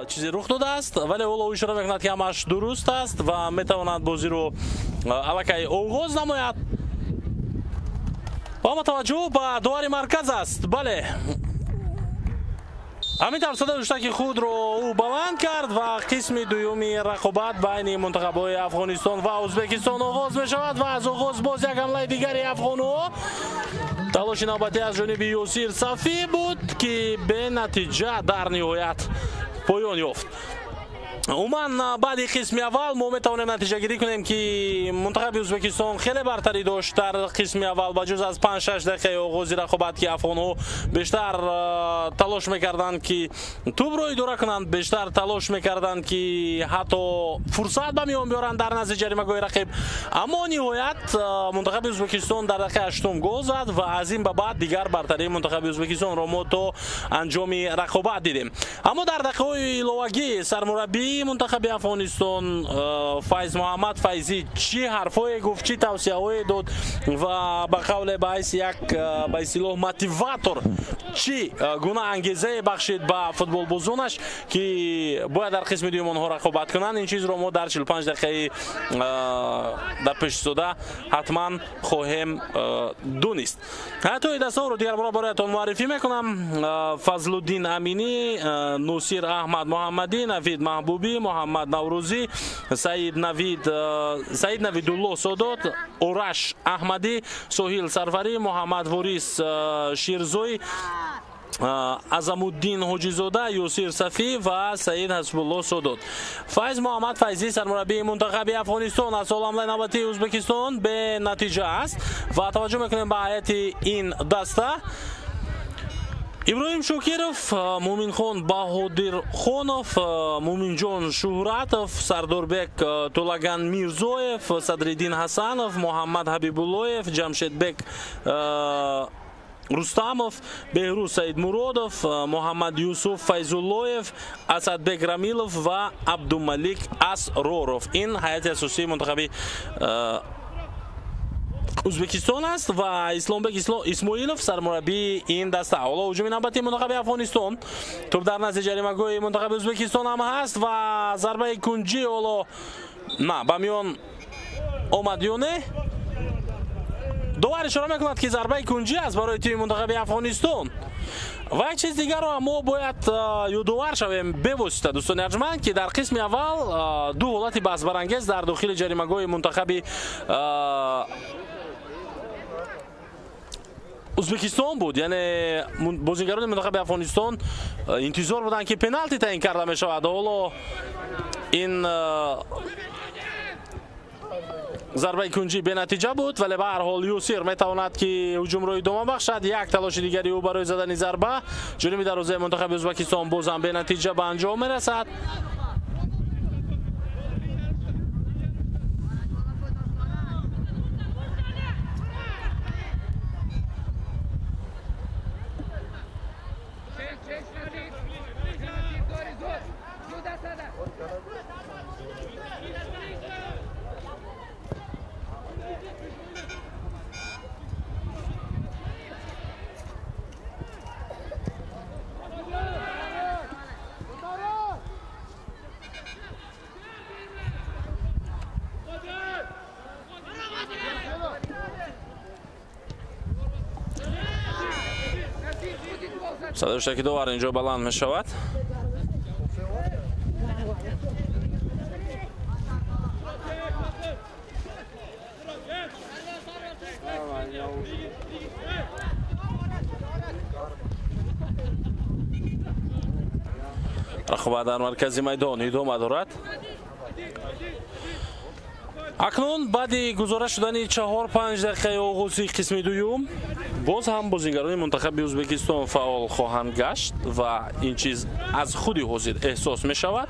Чизе рух додааст, вале ҳоло ӯ ишора мекунад, ки ҳамааш дуруст аст ва метавонад бозиро аллакай оғоз намояд. Ва ама таваҷҷӯҳ ба довари марказ аст. Бале, ҳамин тавр садои ҳуштаки худро ӯ баланд кард ва қисми дуюми рақобат байни мунтахабҳои Афғонистон ва Ӯзбекистон оғоз мешавад ва аз оғоз боз як ҳамлаи дигари афғонҳо. Талоши навбатӣ аз ҷониби Ёсир Сафӣ буд, ки бенатиҷа дар ниҳоят поён ёфт. Умуман, баъди қисми аввал мо метавонем натиҷагирӣ кунем, ки мунтахаби Ӯзбекистон хеле бартарӣ дошт дар қисми аввал, ба ҷуз аз 5-6 дақиқаи оғози рақобат, ки афғонҳо бештар талош мекарданд, ки тӯбро идора кунанд, бештар талош мекарданд, ки ҳатто фурсат ба миён биёранд дар назди ҷаримагоҳи рақиб. Аммо ниҳоят мунтахаби Ӯзбекистон дар дақиқаи ҳаштум гол зад ва аз ин ба баъд дигар бартарии мунтахаби Ӯзбекистонро мо то анҷоми рақобат дидем. Аммо дар дақиқаҳои иловагӣ сармураббии мунтахаби Афғонистон Файз Муҳаммад Файзӣ чӣ ҳарфҳое гуфт, чӣ тавсияҳое дод ва ба қавле ба ҳайси як ба истилоҳ мотиватор чӣ гуна ангезае бахшид ба футболбозонаш, ки бояд дар қисми дуюм онҳо рақобат кунанд, ин чизро мо дар 45 дақиқаи дар пеш истода ҳатман хоҳем донист. Ҳайатҳои дастаҳоро дигар бора бароятон муаррифӣ мекунам. Фазлуддин Аминӣ, Носир Аҳмад Муҳаммадӣ, Навид Маҳбубӣ, Муҳаммад Наврӯзӣ, Саид Навидулло Содот, Ораш Аҳмадӣ, Соҳил Сарфарӣ, Муҳаммад Ворис Ширзой, Азамуддин Ҳоҷизода, Ёсир Сафӣ ва Саид Ҳасбулло Содот. Файз Муҳаммад Файзӣ, сармураббии мунтахаби Афғонистон, аз ҳамлаи навбатии Ӯзбекистон бенатиҷа аст ва таваҷҷӯҳ мекунем ба ҳайати ин даста. Иброҳим Шокиров, Муминхон Баҳодирхонов, Муминҷон Шуҳратов, Сардорбек Тулаган Мирзоев, Садриддин Ҳасанов, Муҳаммад Ҳабибуллоев, Ҷамшедбек Рустамов, Беҳрӯз Саидмуродов, Муҳаммад Юсуф Файзуллоев, Асадбек Рамилов ва Абдумалик Асроров. Ин ҳайати асосии мунтахаби Ӯзбекистон аст ва Исломбек Исмоилов сармураббии ин даста. Ҳоло ҳуҷуми навбатии мунтахаби Афғонистон. Тӯб дар назди ҷаримагоҳи мунтахаби Ӯзбекистон ҳам ҳаст ва зарбаи кунҷӣ ҳоло на ба миён омад ё не? Довар ишора мекунад, ки зарбаи кунҷӣ аст барои тими мунтахаби Афғонистон. Ва як чиз дигарро мо бояд ёдовар шавем бевосита, дӯстони арҷманд, ки дар қисми аввал ду ҳолати баҳсбарангез дар дохили ҷаримагоҳи мунтахаби Ӯзбекистон буд. Яъне бозигарони мунтахаби Афғонистон интизор буданд, ки пеналти таъин карда мешавад. Ҳоло ин зарбаи кунҷӣ бенатиҷа буд, вале ба ҳар ҳол Юсир метавонад, ки ҳуҷумро идома бахшад. Як талоши дигари ӯ барои задани зарба ҷониби дарвозаи мунтахаби Ӯзбекистон боз ҳам бенатиҷа ба анҷом мерасад. Садои ҳуштаки довар инҷо баланд мешавад. Рақобат дар маркази майдон идома дорад. Акнун баъди гузора шудани 4-5 дақиқаи оғози қисми дуюм боз ҳам бозигарони мунтахаби Ӯзбекистон фаъол хоҳанд гашт ва ин чиз аз худи ҳозир эҳсос мешавад.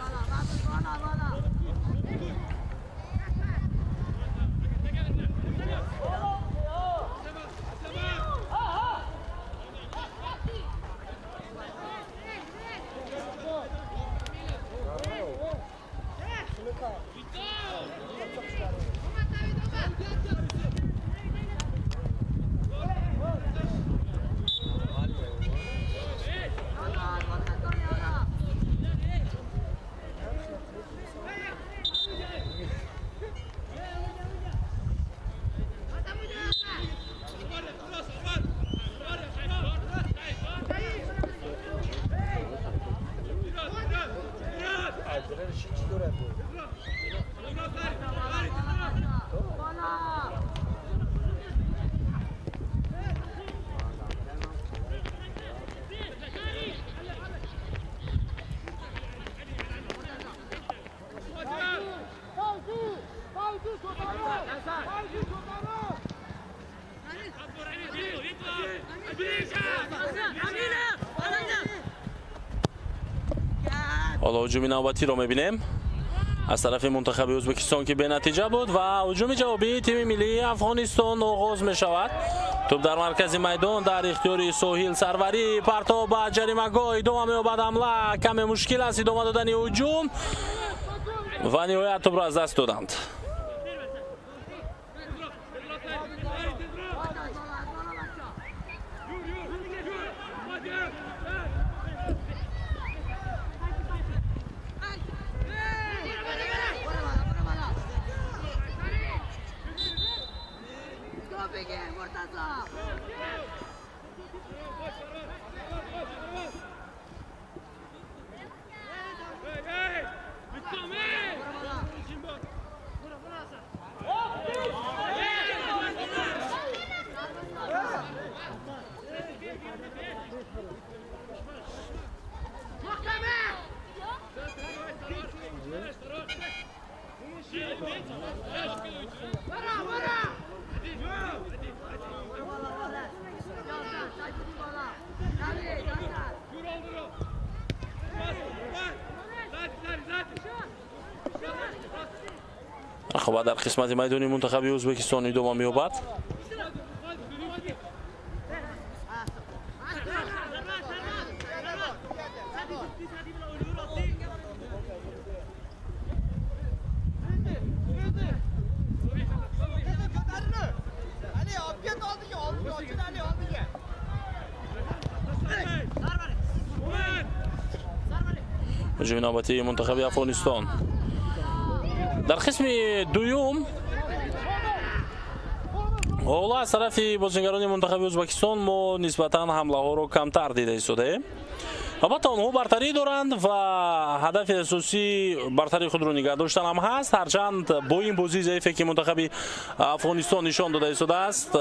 Ҳоло ҳуҷуми навбатиро мебинем аз тарафи мунтахаби Ӯзбекистон, ки бенатиҷа буд, ва ҳуҷуми ҷавобии тими миллии Афғонистон оғоз мешавад. Тӯб дар маркази майдон дар ихтиёри Соҳил Сарварӣ, партов ба ҷаримагоҳ, идома меёбад ҳамла, каме мушкил аст идома додани ҳуҷум ва ниҳоят тӯбро аз даст доданд. Рақобат дар қисмати майдони мунтахаби Ӯзбекистон идома меёбад. Ҳуҷуми навбатии мунтахаби Афғонистон дар қисми дуюм. Ҳоло аз тарафи бозингарони мунтахаби Ӯзбекистон мо нисбатан ҳамлаҳоро камтар дида истодаем. Албатта онҳо бартарӣ доранд ва ҳадафи асосӣ бартарии худро нигаҳ доштан ҳам ҳаст. Ҳарчанд бо ин бозии заифе ки мунтахаби Афғонистон нишон дода истодааст,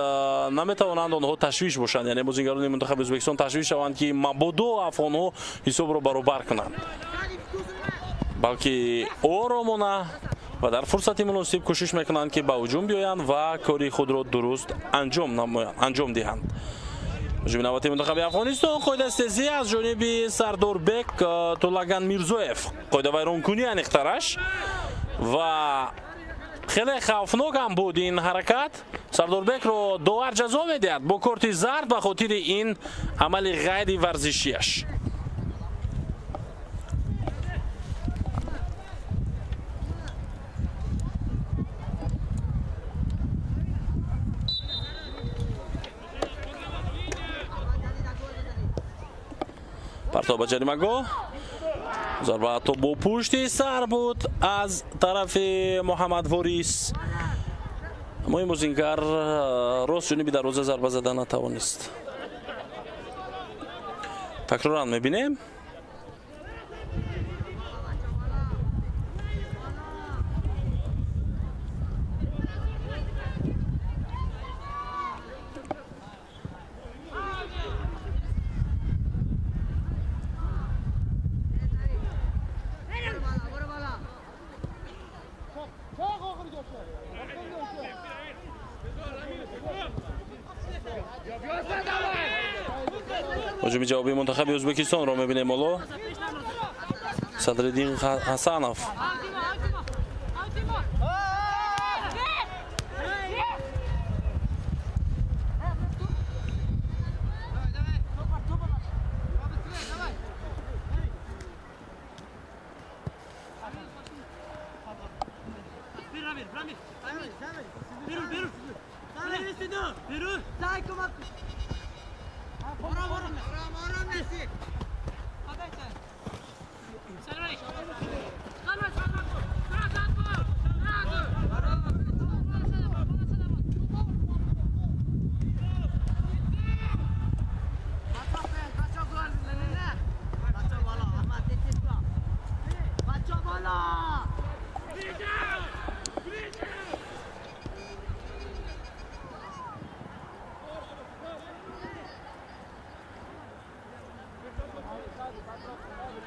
наметавонанд онҳо ташвиш бошанд, яъне бозингарони мунтахаби Ӯзбекистон ташвиш шаванд, ки мабодо афғонҳо ҳисобро баробар кунанд, балки оромона ва дар фурсати муносиб кӯшиш мекунанд, ки ба ҳуҷум биёянд ва кори худро дуруст анҷом диҳанд. Ҳуҷуми навбатии мунтахаби Афғонистон, қоидастезӣ аз ҷониби Сардорбек Тулаган Мирзоев, қоидавайронкунӣ аниқтараш, ва хеле хавфнок ҳам буд ин ҳаракат. Сардорбекро довар ҷазо медиҳад бо корти зард ба хотири ин амали ғайри варзишиаш. Партов ба ҷаримагоҳ, зарба ҳатто бо пушти сар буд аз тарафи Муҳаммад Ворис. Аммо ин бозингар рост ҷониби дарвоза зарба зада натавонист. Такроран мебинем. Ҳуҷуми ҷавобии мунтахаби Ӯзбекистонро мебинем ҳоло. Садриддин Ҳасанов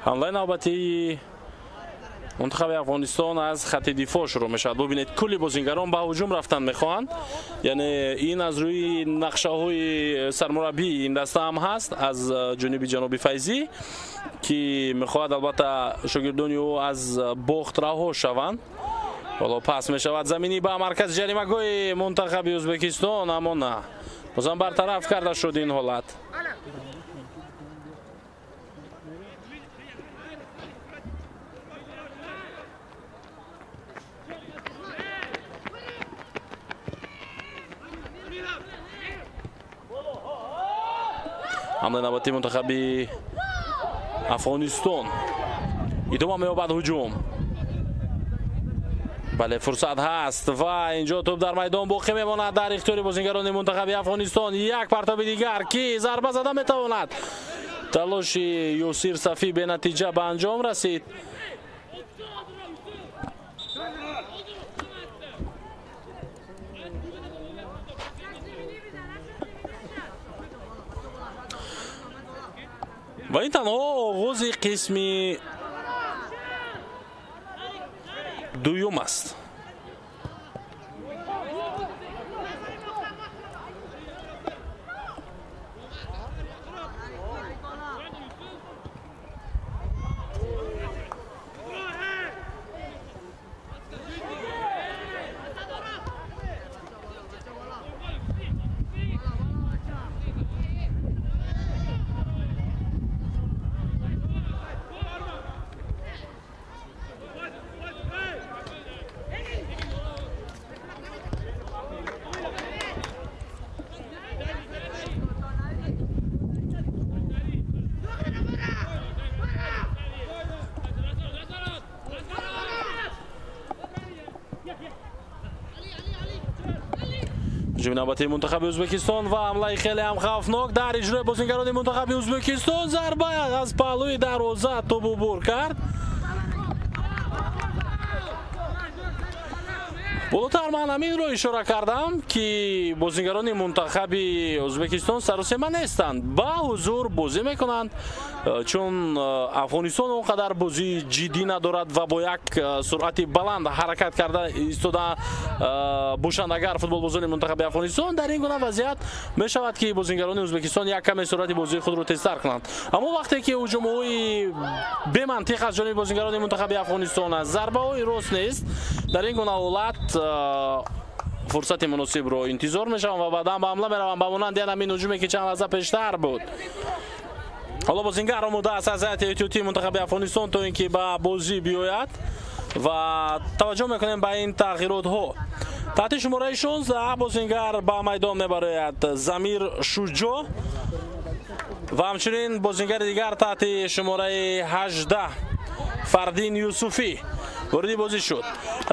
Ҳамлаи навбатии мунтахаби Афғонистон аз хати дифоъ шурӯъ мешавад. Бубинед, кулли бозингарон ба ҳуҷум рафтан мехоҳанд. Яъне ин аз рӯи нақшаҳои сармураббии ин даста ҳам ҳаст, аз ҷониби ҷаноби Файзӣ, ки мехоҳад албатта шогирдони ӯ аз бохт раҳо шаванд. Ҳоло пас мешавад заминӣ ба маркази ҷаримагоҳи мунтахаби Ӯзбекистон, аммо на, бозам бартараф карда шуд ин ҳолат. Ҳамлаи навбатии мунтахаби Афғонистон идома меёбад ҳуҷум. Бале, фурсат ҳаст ва инҷо тӯб дар майдон боқӣ мемонад дар ихтиёри бозингарони мунтахаби Афғонистон. Як партоби дигар, ки зарба зада метавонад. Талоши Юсир Сафӣ бенатиҷа ба анҷом расид. Ва ин танҳо оғози қисми дуюм аст. ҳуҷуми навбатии мунтахаби Ӯзбекистон ва ҳамлаи хеле ҳам хавфнок дар иҷрои бозингарони мунтахаби Ӯзбекистон. Зарба аз паҳлӯи дарвоза тӯб убур кард. Болотар ман ҳаминро ишора кардам, ки бозингарони мунтахаби Ӯзбекистон сарусема нестанд, ба ҳузур бозӣ мекунанд, чун Афғонистон он қадар бозии ҷиддӣ надорад ва бо як суръати баланд ҳаракат карда истода бошанд. Агар футболбозони мунтахаби Афғонистон дар ин гуна вазъият мешавад, ки бозингарони Ӯзбекистон як каме суръати бозии худро тезтар кунанд. Аммо вақте ки ҳуҷумҳои бемантиқ аз ҷониби бозингарони мунтахаби Афғонистон аст, зарбаҳои рост нест, дар ин гуна ҳолат фурсати муносибро интизор мешаванд ва баъдан ба ҳамла мераванд, ба монанди ҳамин ҳуҷуме, ки чанд лаҳза пештар буд. Ҳоло бозингар омода аст аз ҳайати эҳтиётии мунтахаби Афғонистон то ин ки ба бозӣ биёяд ва таваҷҷӯҳ мекунем ба ин тағйиротҳо. Таҳти шумораи 16 бозингар ба майдон мебарояд Замир Шуҷо ва ҳамчунин бозингари дигар таҳти шумораи 18 Фардин Юсуфӣ вориди бозӣ шуд.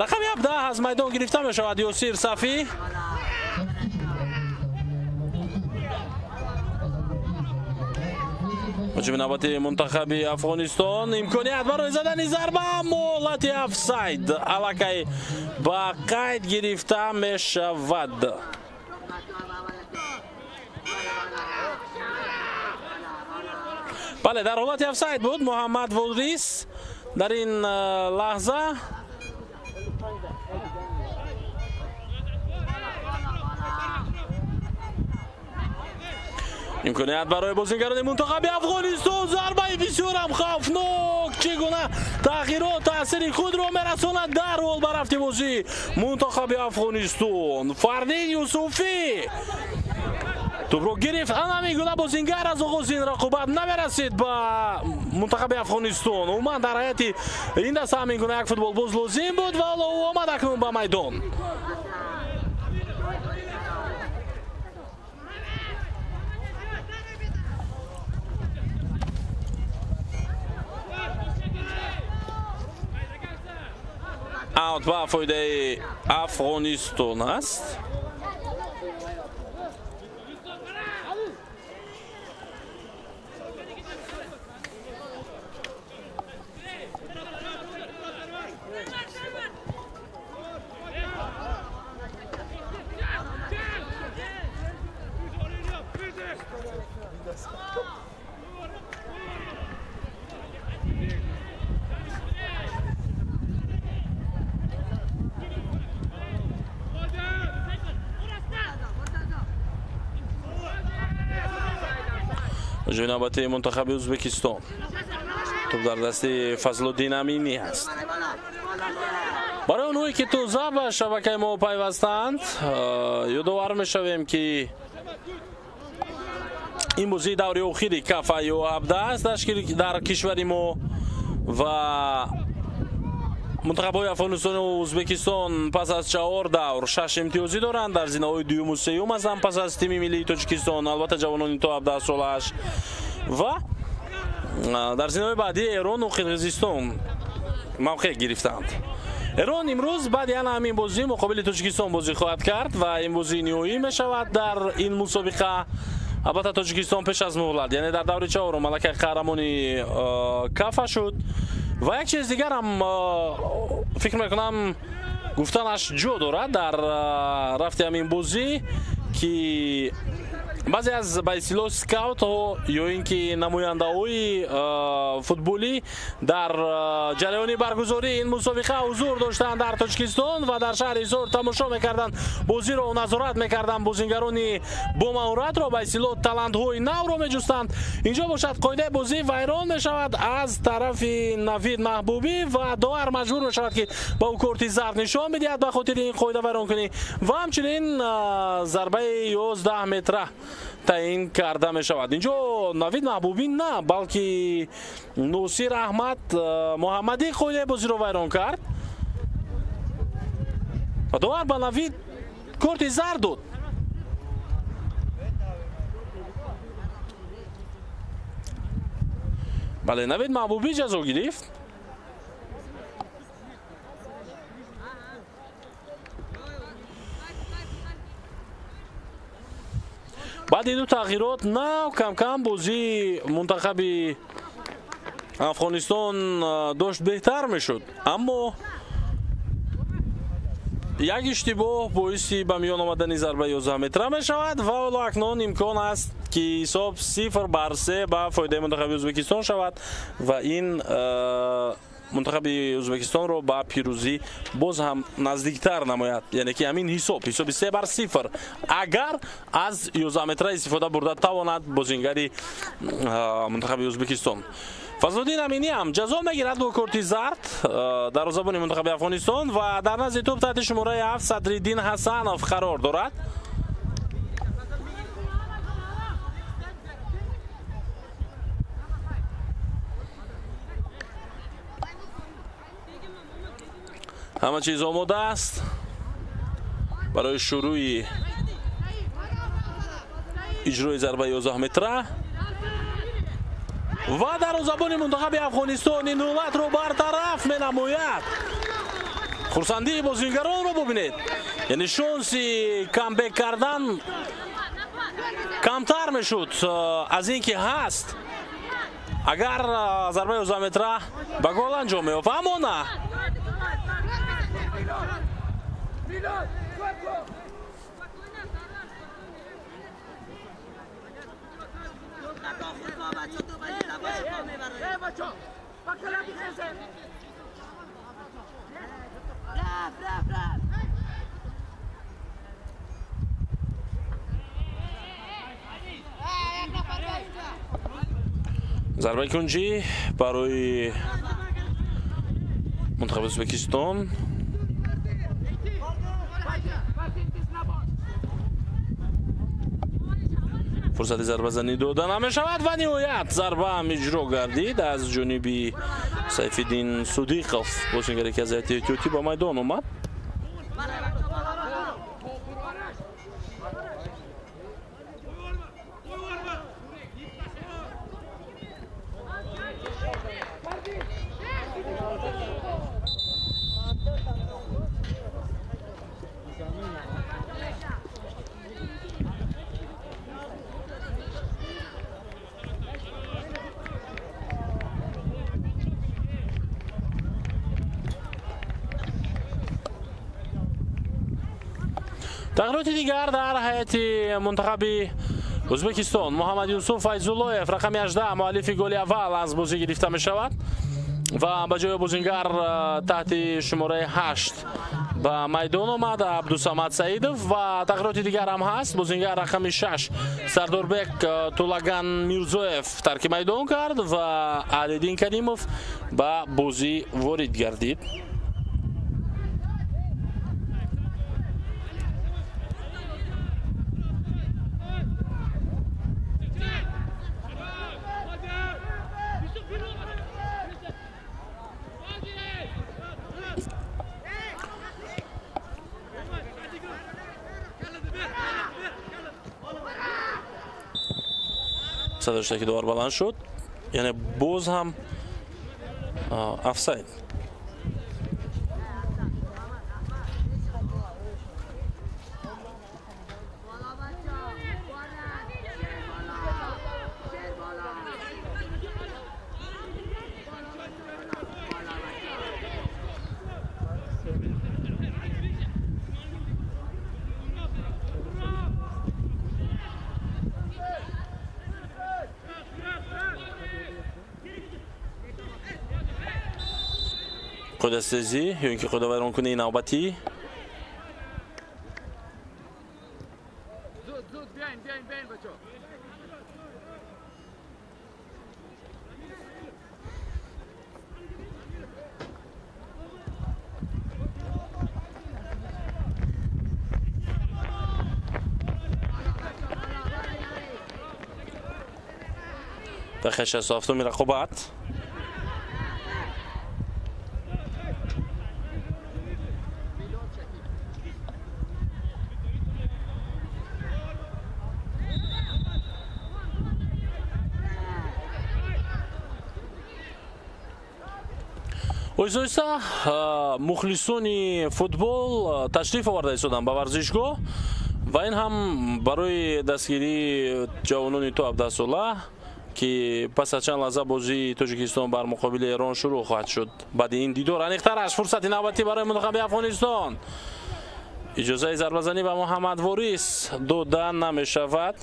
Рақами 17 аз майдон гирифта мешавад Ёсир Сафӣ. Ҳуҷуми навбатии мунтахаби Афғонистон, имконият барои задани зарба, аммо ҳолати офсайд аллакай ба қайд гирифта мешавад. Бале, дар ҳолати офсайд буд Муҳаммад Ворис дар ин лаҳза. Имконият барои бозингарони мунтахаби Афғонистон, зарбаи бисёрам хавфнок. Чӣ гуна тағйирот таъсири худро мерасонад дарҳол ба рафти бозӣ мунтахаби Афғонистон. Фардин Юсуфӣ тӯбро гирифт. Ана ҳамин гуна бозингар аз оғози ин рақобат намерасид ба мунтахаби Афғонистон. Умуман дар ҳайати ин даста ҳамин гуна як футболбоз лозим буд ва ҳоло ӯ омад акнун ба майдон. Аут ба фоидаи Афғонистон аст. Ҳуҷуми навбатии мунтахаби Ӯзбекистон. Тӯп дар дасти Фазлуддин Аминӣ ҳаст. Барои онҳое ки тоза ба шабакаи мо пайвастанд, ёдовар мешавем ки ин бозии даври охири КАФА Ю17 аст дар кишвари мо ва мунтахабҳои Афғонистону Ӯзбекистон пас аз 4 давр 6 имтиёзӣ доранд, дар зинаҳои дуюму сеюм ҳастанд пас аз тими миллии Тоҷикистон, албатта ҷавонони то 17 солааш, ва дар зинаҳои баъдӣ Эрону Қирғизистон мавқеъ гирифтанд. Эрон имрӯз баъди ана ҳамин бозӣ муқобили Тоҷикистон бозӣ хоҳад кард ва ин бозии ниҳоӣ мешавад дар ин мусобиқа. Албатта Тоҷикистон пеш аз муҳлат, яъне дар даври чаҳорум малакаи қаҳрамони КАФА шуд. Ва як чиз дигарам фикр мекунам гуфтанаш ҷо дорад дар рафти ҳамин бозӣ, ки баъзе аз ба истилоҳ скаутҳо ё ин ки намояндаҳои футболӣ дар ҷараёни баргузории ин мусобиқа ҳузур доштанд дар Тоҷикистон ва дар шаҳри Ҳисор тамошо мекарданд, бозиро назорат мекарданд, бозингарони бомаҳоратро ба истилоҳ талантҳои навро меҷустанд. Инҷо бошад қоидаи бозӣ вайрон мешавад аз тарафи Навид Маҳбубӣ ва довар маҷбур мешавад ки ба ӯ корти зард нишон бидиҳад ба хотири ин қоида вайронкунӣ ва ҳамчунин зарбаи 11 метра таъин карда мешавад. Инҷо Навид Маҳбубӣ на, балки Носир Аҳмад Муҳаммадӣ қоидаи бозиро вайрон кард ва довар ба Навид корти зард дод. Бале, Навид Маҳбубӣ ҷазо гирифт. Баъди ду тағйирот нав кам-кам бозии мунтахаби Афғонистон дошт беҳтар мешуд, аммо як иштибоҳ боиси ба миён омадани зарбаи 11 метра мешавад ва ҳоло акнун имкон аст ки ҳисоб 0-3 ба фоидаи мунтахаби Ӯзбекистон шавад ва ин мунтахаби Ӯзбекистонро ба пирӯзӣ боз ҳам наздиктар намояд, яъне ки ҳамин ҳисоб ҳисоби 3-0 агар аз 11 метра истифода бурда тавонад бозингари мунтахаби Ӯзбекистон. Фазлуддин Аминӣ ҳам ҷазо мегирад бо корти зард дарвозабони мунтахаби Афғонистон ва дар назди тӯп таҳти шумораи 7 Садриддин Ҳасанов қарор дорад. Ҳама чиз омода аст барои шурӯи иҷрои зарбаи 11 метра ва дарвозабони мунтахаби Афғонистон ин ҳолатро бартараф менамояд. Хурсандии бозингаронро бубинед, яъне шонси камбек кардан камтар мешуд аз ин ки ҳаст агар зарбаи 11 метра ба гол анҷом меёфт, аммо на. Зарбаи кунҷӣ барои мунтахаби Ӯзбекистон. Фурсати зарбазанӣ дода намешавад ва ниҳоят зарба ҳам иҷро гардид аз ҷониби Сайфиддин Судиқов, бозингаре ки аз ҳайати эҳтиётӣ ба майдон омад. Тағйироти дигар дар ҳайати мунтахаби Ӯзбекистон. Муҳаммад Юсуф Файзуллоев рақами 18 муаллифи голи аввал аз бозӣ гирифта мешавад. Ва ба ҷои бозингар таҳти шумораи 8 ба майдон омад Абдусамад Саидов ва тағйироти дигар ҳам ҳаст. Бозингар рақами 6 Сардорбек Тулаган Мирзоев тарки майдон кард ва Алидин Каримов ба бозӣ ворид гардид. Садоштаки довар баланд шуд, яъне боз ҳам офсайд. Қоидасозӣ ё ин ки қоидавайронкунии навбатӣ. Дақиқаи 67-уми рақобат. Оҳиста оҳиста мухлисони футбол ташриф оварда истоданд ба варзишгоҳ ва ин ҳам барои дастгирии ҷавонони то 17 сола, ки пас аз чанд лаҳза бозии Тоҷикистон бар муқобили Эрон шурӯъ хоҳад шуд. Баъди ин дидор аниқтараш фурсати навбатӣ барои мунтахаби Афғонистон. Иҷозаи зарбазанӣ ба Муҳаммад Ворис дода намешавад.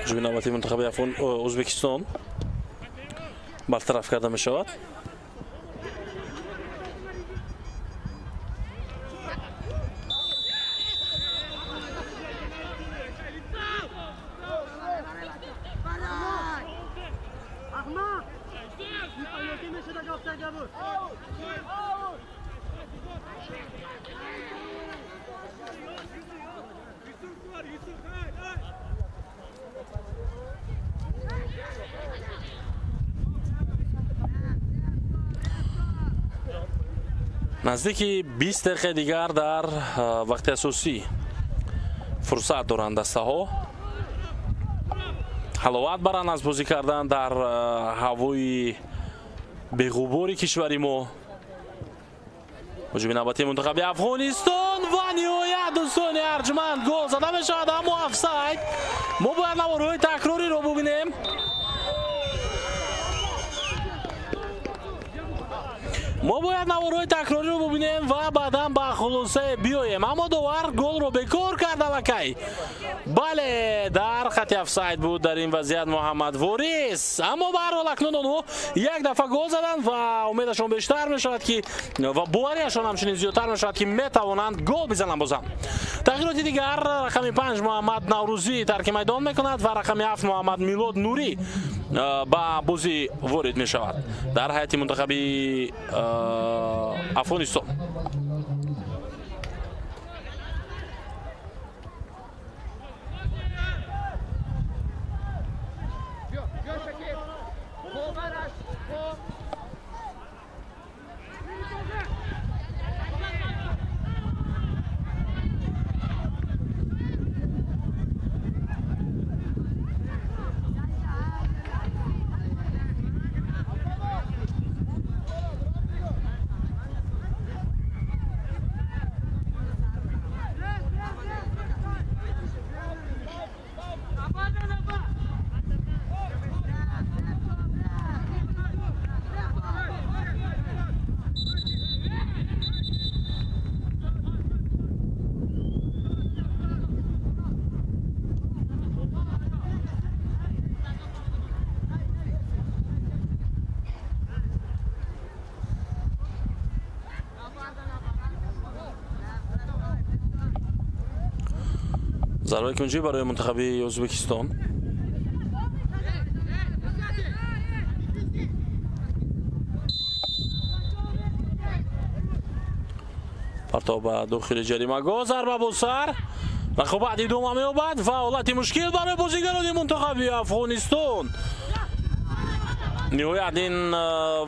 ҳуҷуми навбатии мунтахаби Ӯзбекистон бартараф карда мешавад. Наздики 20 дақиқаи дигар дар вақти асосӣ фурсат доранд дастаҳо ҳаловат баранд аз бозӣ кардан дар ҳавои беғубори кишвари мо. Ҳуҷуми навбатии мунтахаби Афғонистон ва ниҳоят дӯстони арҷманд гол зада мешавад, аммо офсайд. Мо бояд наворҳои такрориро бубинем. Мо бояд наворҳои такрориро бубинем ва баъдан ба хулосае биёем. Аммо довар голро бекор кард аллакай. Бале, дар хати офсайд буд дар ин вазъият Муҳаммад Ворис. Аммо ба ҳар ҳол акнун онҳо як дафъа гол заданд ва умедашон бештар мешавад ки ва боварияшон ҳамчунин зиёдтар мешавад ки метавонанд гол бизананд бозам. Тағйироти дигар: рақами 5 Муҳаммад Наврӯзӣ тарки майдон мекунад ва рақами 7 Муҳаммад Милод Нурӣ Ба бозӣ ворид мешавад дар ҳайати мунтахаби Афғонистон. Зарбаи кунҷӣ барои мунтахаби Ӯзбекистон. Партов ба дохили ҷаримагоҳ, зарба бо сар, рақобат идома меёбад ва ҳолати мушкил барои бозигарони мунтахаби Афғонистон. Ниҳоят ин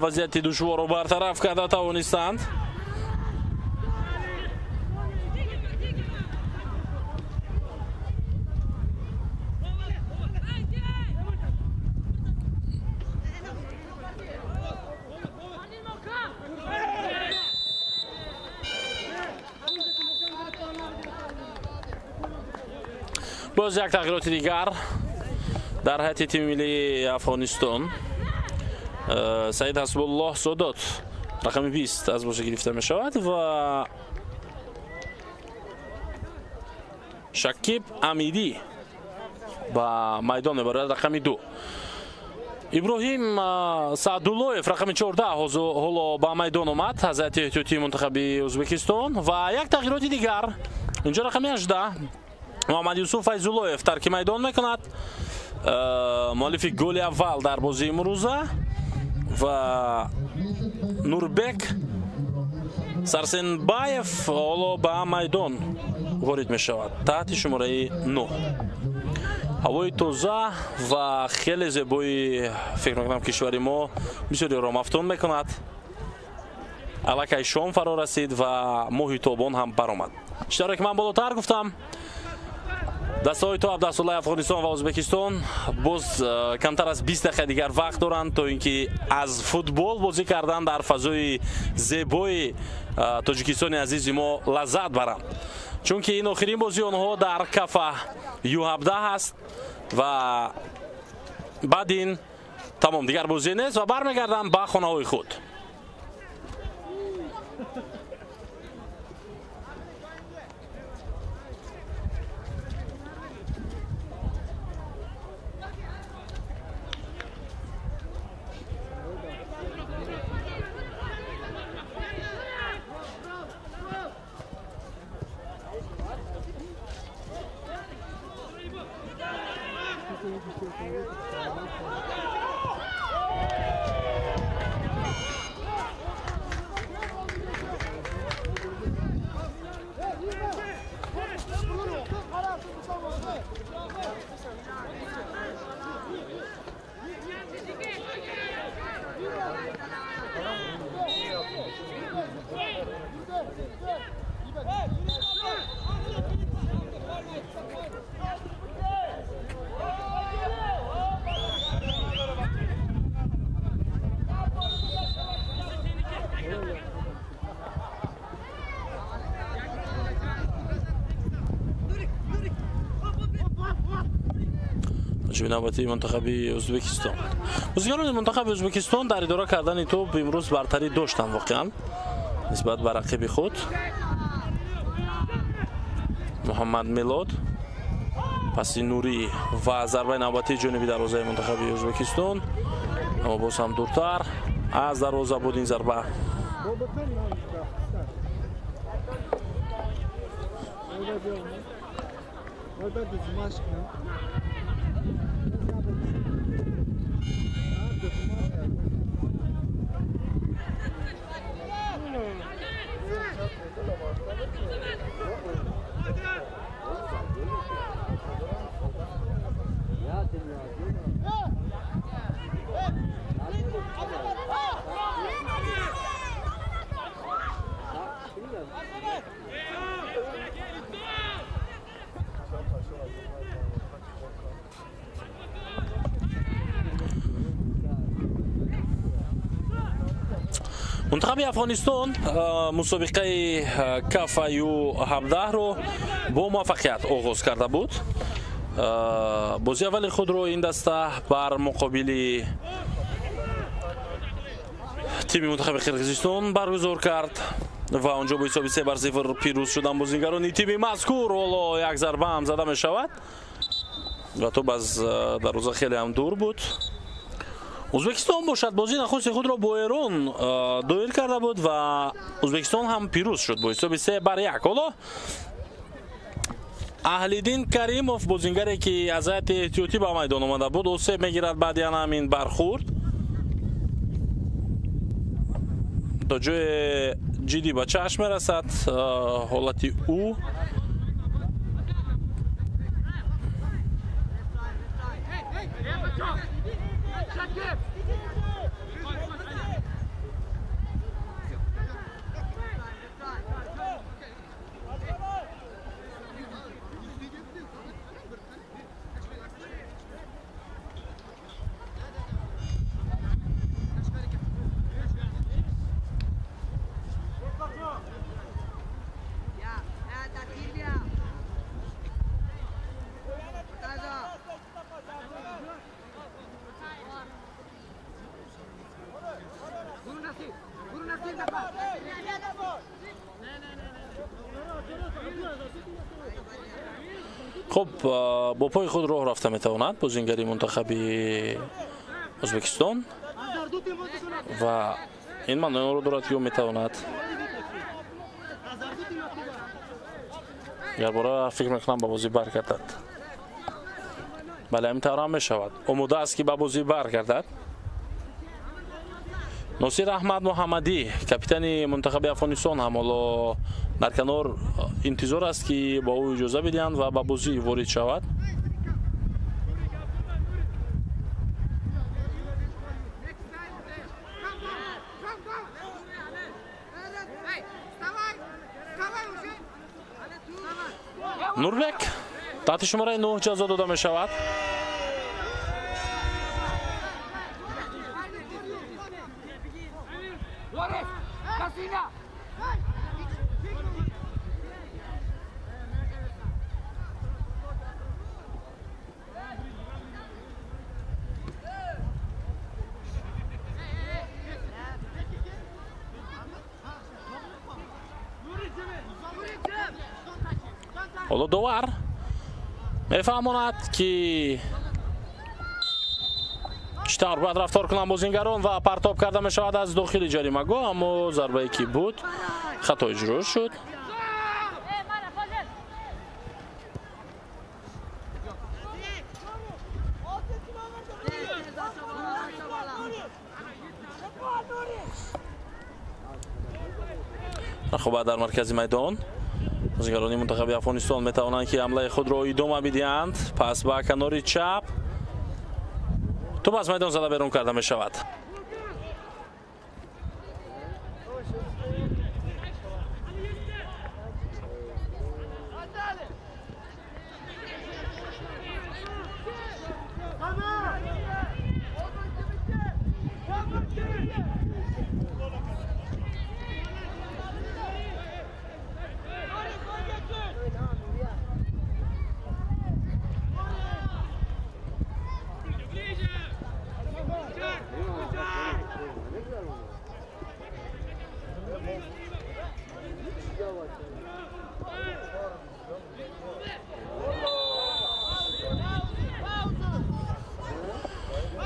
вазъияти душворро бартараф карда тавонистанд. Боз як тағйироти дигар дар ҳайати тими миллии Афғонистон. Саид Ҳасбуллоҳ Содот рақами 20 аз бозӣ гирифта мешавад ва Шакиб Амидӣ ба майдон мебарад рақами 2. Иброҳим Саъдуллоев рақами 14 ҳоло ба майдон омад аз ҳайати эҳтиётии мунтахаби Ӯзбекистон ва як тағйироти дигар инҷо рақами 18 Муҳаммад Юсуф Файзуллоев тарки майдон мекунад, муаллифи голи аввал дар бозии имрӯза ва Нурбек Сарсенбаев ҳоло ба майдон ворид мешавад таҳти шумораи 9. Ҳавои тоза ва хеле зебои фикр мекунам кишвари мо бисёриро мафтун мекунад. Аллакай шом фаро расид ва моҳи тобон ҳам баромад. Чӣ ки ман болотар гуфтам, дастаҳои то 17-солаи Афғонистон ва Ӯзбекистон боз камтар аз 20 дақиқа дигар вақт доранд то ин ки аз футбол бозӣ кардан дар фазои зебои Тоҷикистони азизи мо лаззат баранд, чунки ин охирин бозии онҳо дар кафа Ю17 аст ва баъд ин тамом дигар бозӣ нест ва бармегарданд ба хонаҳои худ. Навбати мунтахаби Ӯзбекистон. Бозигарони мунтахаби Ӯзбекистон дар идора кардани тӯб имрӯз бартарӣ доштанд воқеан нисбат ба рақиби худ. Муҳаммад Мелод паси Нурӣ ва зарбаи навбатии ҷониби дарвозаи мунтахаби Ӯзбекистон, аммо боз ҳам дуртар аз дарвоза буд ин зарба. Мунтахаби Афғонистон мусобиқаи кафа Ю-17-ро бо муваффақият оғоз карда буд. Бозии аввали худро ин даста бар муқобили тими мунтахаби Қирғизистон баргузор кард ва онҷо бо ҳисоби 3-0 пирӯз шуданд бозигарони тими мазкур. Ҳоло як зарба ҳам зада мешавад ва тӯб аз дарвоза хеле ҳам дур буд. Ӯзбекистон бошад бозии нахусти худро бо Эрон доир карда буд ва Ӯзбекистон ҳам пирӯз шуд бо ҳисоби 3-1. Ҳоло Аҳлиддин Каримов, бозингаре ки аз ҳайати эҳтиётӣ ба майдон омада буд, осеб мегирад баъди ана ҳамин бархӯрд. То ҷое ҷиддӣ ба чашм мерасад ҳолати ӯ. Хуб, бо пои худ роҳ рафта метавонад бозингари мунтахаби Ӯзбекистон ва ин маъноро дорад, ки ӯ метавонад якбора фикр мекунам ба бозӣ баргардад. Бале, ҳамин тавр ҳам мешавад. Омода аст, ки ба бозӣ баргардад. Носир Аҳмад Муҳаммадӣ, капитани мунтахаби Афғонистон, ҳам ҳоло дар канор интизор аст, ки ба ӯ иҷоза бидиҳанд ва ба бозӣ ворид шавад. Нурбек таҳти шумораи 9 ҷазо дода мешавад. Ҳоло довар мефаҳмонад, ки чӣ тавр бояд рафтор кунанд бозингарон ва партоб карда мешавад аз дохили ҷаримагоҳ, аммо зарбае ки буд хато иҷро шуд. Рақобат дар маркази майдон. Бозигарони мунтахаби Афғонистон метавонанд, ки ҳамлаи худро идома бидиҳанд. Пас ба канори чап тӯб аз майдон зада берун карда мешавад.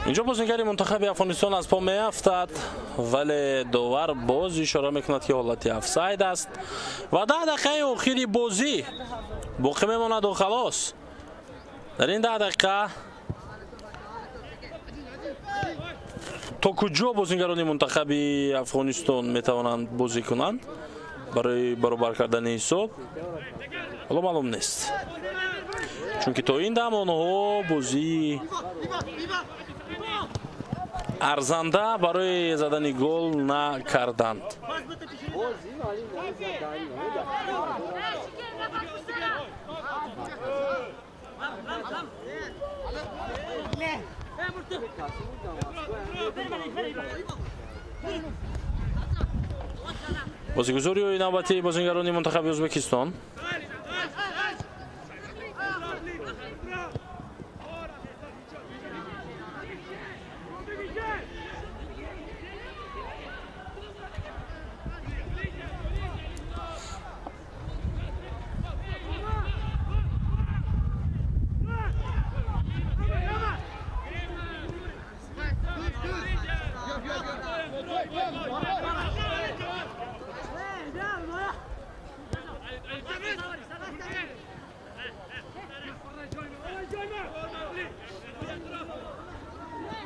Инҷо бозингари мунтахаби Афғонистон аз по меафтад, вале довар боз ишора мекунад, ки ҳолати офсайд аст ва 10 дақиқаи охири бозӣ боқӣ мемонаду халос. Дар ин 10 дақиқа То куҷо бозингарони мунтахаби Афғонистон метавонанд бозӣ кунанд барои баробар кардани ҳисоб, ҳоло маълум нест, чунки то ин дам онҳо бозии арзанда барои задани гол накарданд. Бозигузории навбатии бозингарони мунтахаби Ӯзбекистон.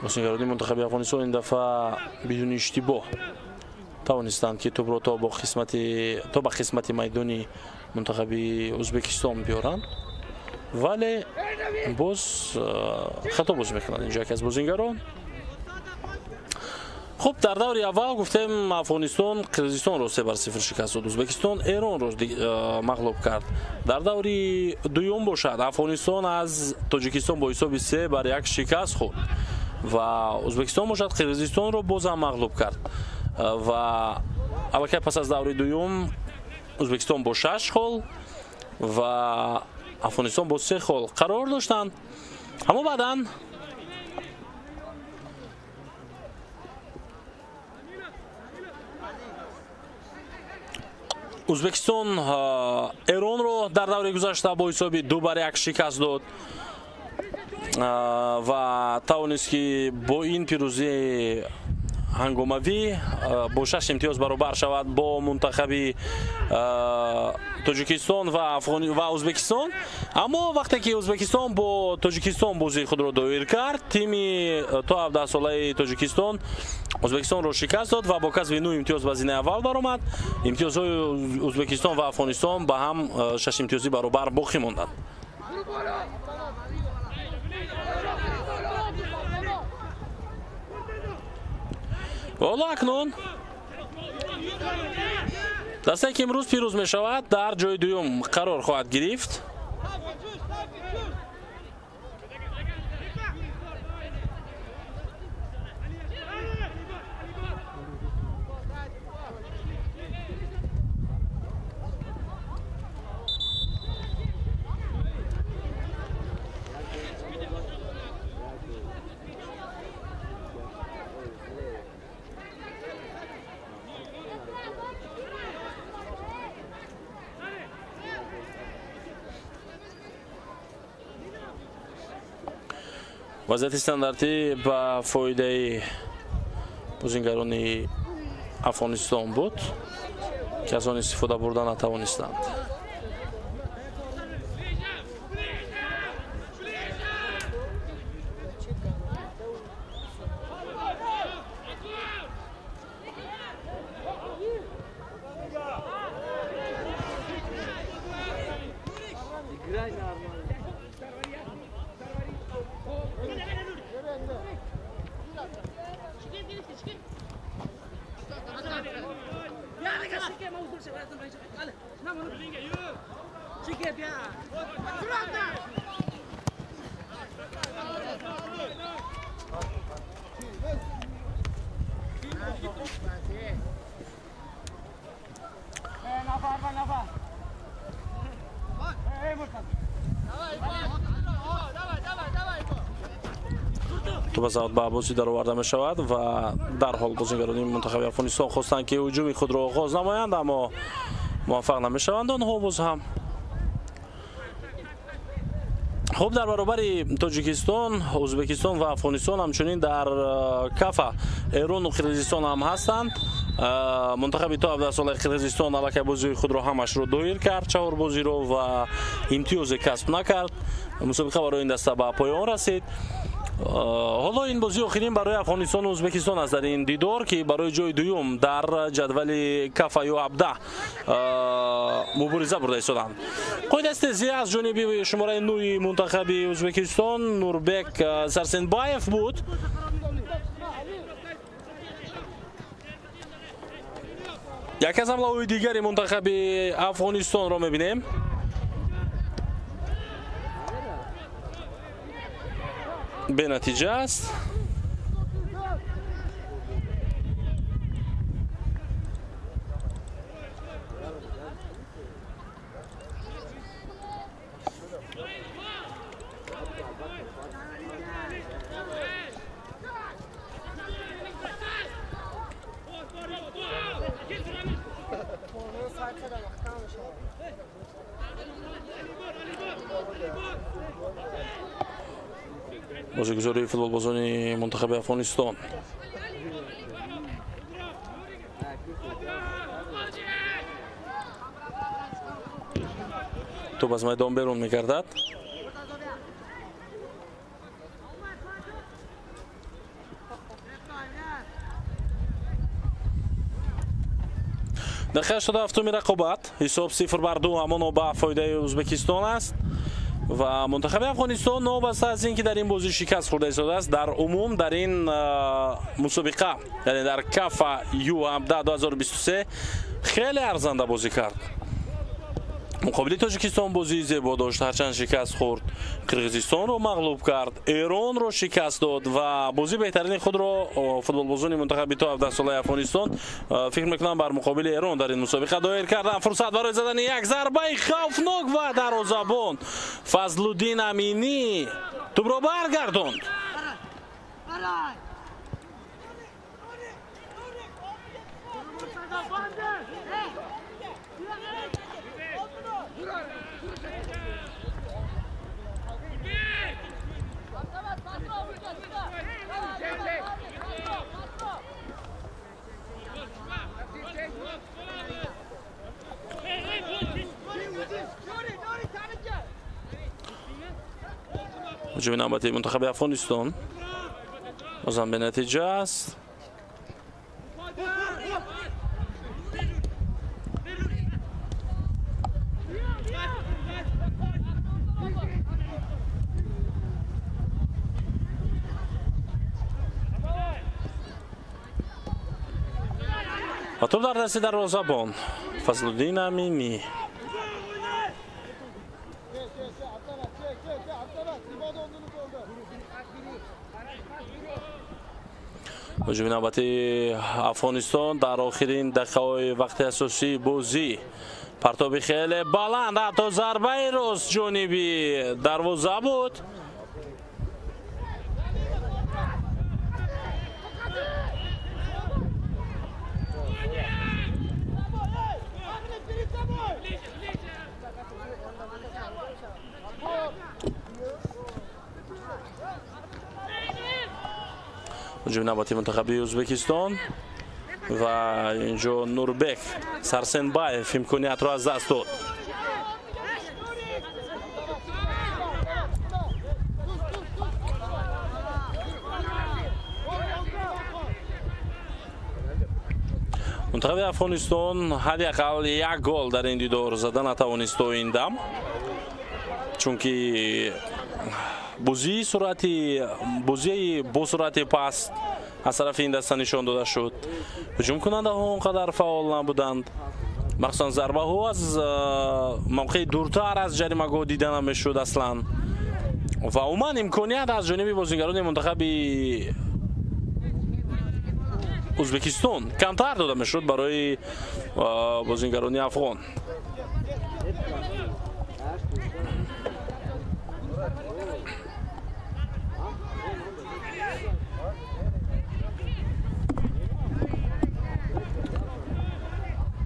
Бозингарони мунтахаби Афғонистон ин дафъа бидуни иштибоҳ тавонистанд, ки тӯбро то ба қисмати майдони мунтахаби Ӯзбекистон биёранд, вале боз хато бозӣ мекунанд инҷо яке аз бозингарон. Хуб, дар даври аввал гуфтем Афғонистон Қирғизистонро 3-0 шикаст дод, Ӯзбекистон Эронро мағлуб кард. Дар даври дуюм бошад Афғонистон аз Тоҷикистон бо ҳисоби 3-1 шикаст хӯрд ва Ӯзбекистон бошад Қирғизистонро бозам мағлуб кард. Ва аллакай пас аз даври дуюм Ӯзбекистон бо 6 хол ва Афғонистон бо 3 хол қарор доштанд. Аммо баъдан Ӯзбекистон Эронро дар даври гузашта бо ҳисоби 2-1 шикаст дод ва тавонист, ки бо ин пирӯзии ҳангомавӣ бо 6 имтиёз баробар шавад бо мунтахаби Тоҷикистон ва Ӯзбекистон. Аммо вақте ки Ӯзбекистон бо Тоҷикистон бозии худро доир кард, тими то 17-солаи Тоҷикистон Ӯзбекистонро шикаст дод ва бо касби 9 имтиёз ба зинаи аввал баромад. Имтиёзҳои Ӯзбекистон ва Афғонистон ба ҳам 6 имтиёзӣ баробар боқӣ монданд. Ҳоло акнун дастае, ки имрӯз пирӯз мешавад, дар ҷои дуюм қарор хоҳад гирифт. Вазъияти стандартӣ ба фоидаи бозингарони Афғонистон буд, ки аз он истифода бурда натавонистанд. Тӯб аз ба бозӣ дароварда мешавад ва дарҳол бозингарони мунтахаби Афғонистон хостанд, ки ҳуҷуми худро оғоз намоянд, аммо муваффақ намешаванд онҳо боз ҳам. Хуб, дар баробари Тоҷикистон, Ӯзбекистон ва Афғонистон ҳамчунин дар кафа Эрону Қирғизистон ҳам ҳастанд. Мунтахаби то 17-солаи Қирғизистон аллакай бозии худро ҳамашро доир кард, 4 бозиро, ва имтиёзе касб накард. Мусобиқа барои ин даста ба поён расид. Ҳоло ин бозии охирин барои Афғонистону Ӯзбекистон аст дар ин дидор, ки барои ҷои дуюм дар ҷадвали Кафа Ю-17 мубориза бурда истоданд. Қоидаи тезӣ аз ҷониби шумораи 9 мунтахаби Ӯзбекистон Нурбек Сарсенбаев буд. Яке аз ҳамлаҳои дигари мунтахаби Афғонистонро мебинем. Бенатиҷа аст. Бозигузории футболбозони мунтахаби Афғонистон. Тӯб аз майдон берун мегардад. Дақиқаи 87-уми рақобат, ҳисоб 0-2 ҳамоно ба фоидаи Ӯзбекистон аст. Ва мунтахаби Афғонистон новобаста аз ин ки дар ин бозӣ шикаст хӯрда истодааст, дар умум дар ин мусобиқа, яъне дар Кафа Ю-17 2023 хеле арзанда бозӣ кард. Муқобили Тоҷикистон бозии зебо дошт, ҳарчанд шикаст хӯрд. Қирғизистонро мағлуб кард, Эронро шикаст дод ва бозии беҳтарини худро футболбозони мунтахаби то 17-солаи Афғонистон фикр мекунам бар муқобили Эрон дар ин мусобиқа доир карданд. Фурсат барои задани як зарбаи хавфнок ва дарвозабон Фазлуддин Аминӣ тӯбро баргардонд. ҳуҷуми навбатии мунтахаби Афғонистон бозам бенатиҷа аст. Ва тӯб дар дасти дарвозабон Фазлуддин Аминӣ. Ҳуҷуми навбатии Афғонистон дар охирин дақиқаҳои вақти асосии бозӣ. Партоби хеле баланд, ҳатто зарбаи рост ҷониби дарвоза буд. Ҳуҷуми навбатии мунтахаби Ӯзбекистон ва инҷо Нурбек Сарсенбаев имкониятро аз даст дод. Мунтахаби Афғонистон ҳадди ақал як гол дар ин дидор зада натавонист то ин дам, чунки бозии бо суръати паст аз тарафи ин даста нишон дода шуд. Ҳуҷумкунандаҳо он қадар фаъол набуданд. Махсусан зарбаҳо аз мавқеи дуртар аз ҷаримагоҳ дида намешуд аслан. Ва умуман имконият аз ҷониби бозигарони мунтахаби Ӯзбекистон камтар дода мешуд барои бозигарони афғон.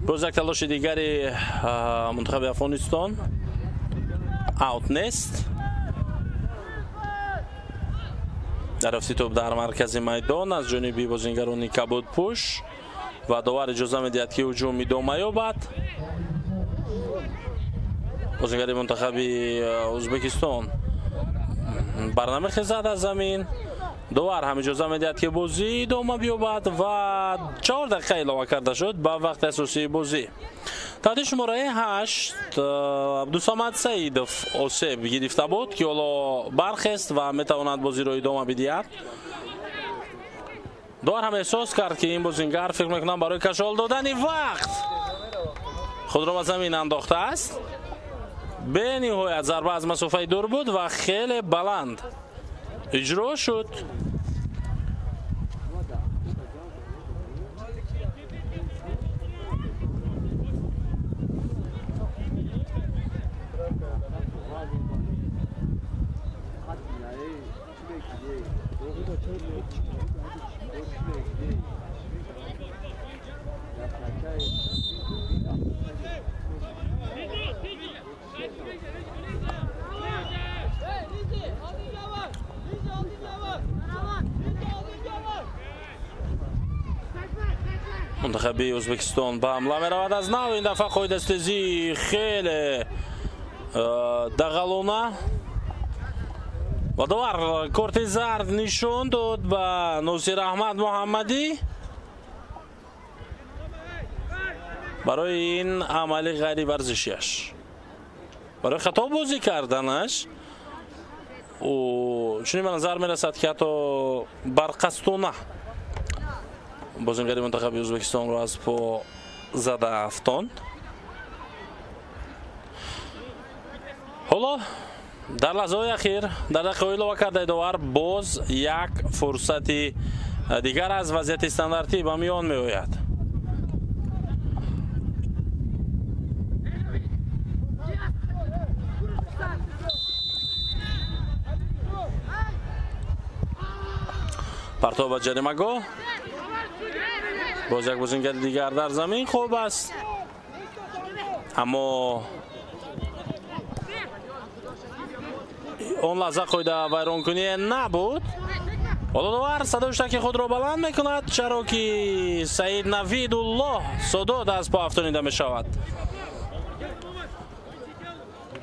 Боз як талоши дигари мунтахаби Афғонистон аут нест. Дарёфти тӯб дар маркази майдон аз ҷониби бозингарони кабудпӯш ва довар иҷоза медиҳад, ки ҳуҷум идома ёбад. Бозингари мунтахаби Ӯзбекистон Барнамехезад аз замин. Довар ҳам иҷоза медиҳад, ки бозӣ идома биёбад ва 4 дақиқа илова карда шуд ба вақти асосии бозӣ. Таҳти шумораи 8 Абдусамад Саидов осеб гирифта буд, ки ҳоло бархест ва метавонад бозиро идома бидиҳад. Довар ҳам эҳсос кард, ки ин бозингар, фикр мекунам, барои кашол додани вақт худро ба замин андохтааст. Бениҳоят зарба аз масофаи дур буд ва хеле баланд иҷро шуд. Мунтахаби Ӯзбекистон ба ҳамла меравад аз нав. Ин дафъа қоидастезӣ хеле дағалона ва довар корти зард нишон дод ба Носир Аҳмад Муҳаммадӣ барои ин амали ғайриварзишиаш, барои хато бозӣ карданаш. Ӯ чунин ба назар мерасад, ки ҳатто барқастона бозингари мунтахаби Ӯзбекистонро аз по зада афтонд. Ҳоло дар лаҳзаҳои ахир, дар дақиқаҳои илова кардаи довар, боз як фурсати дигар аз вазъияти стандартӣ ба миён меояд. Партов ба ҷаримагоҳ. Боз як бозингари дигар дар замин хуб аст, аммо он лаҳза қоида вайронкуние набуд. Ҳоло довар садои штаки худро баланд мекунад, чаро ки Саид Навидуллоҳ Содод аз по афтонида мешавад.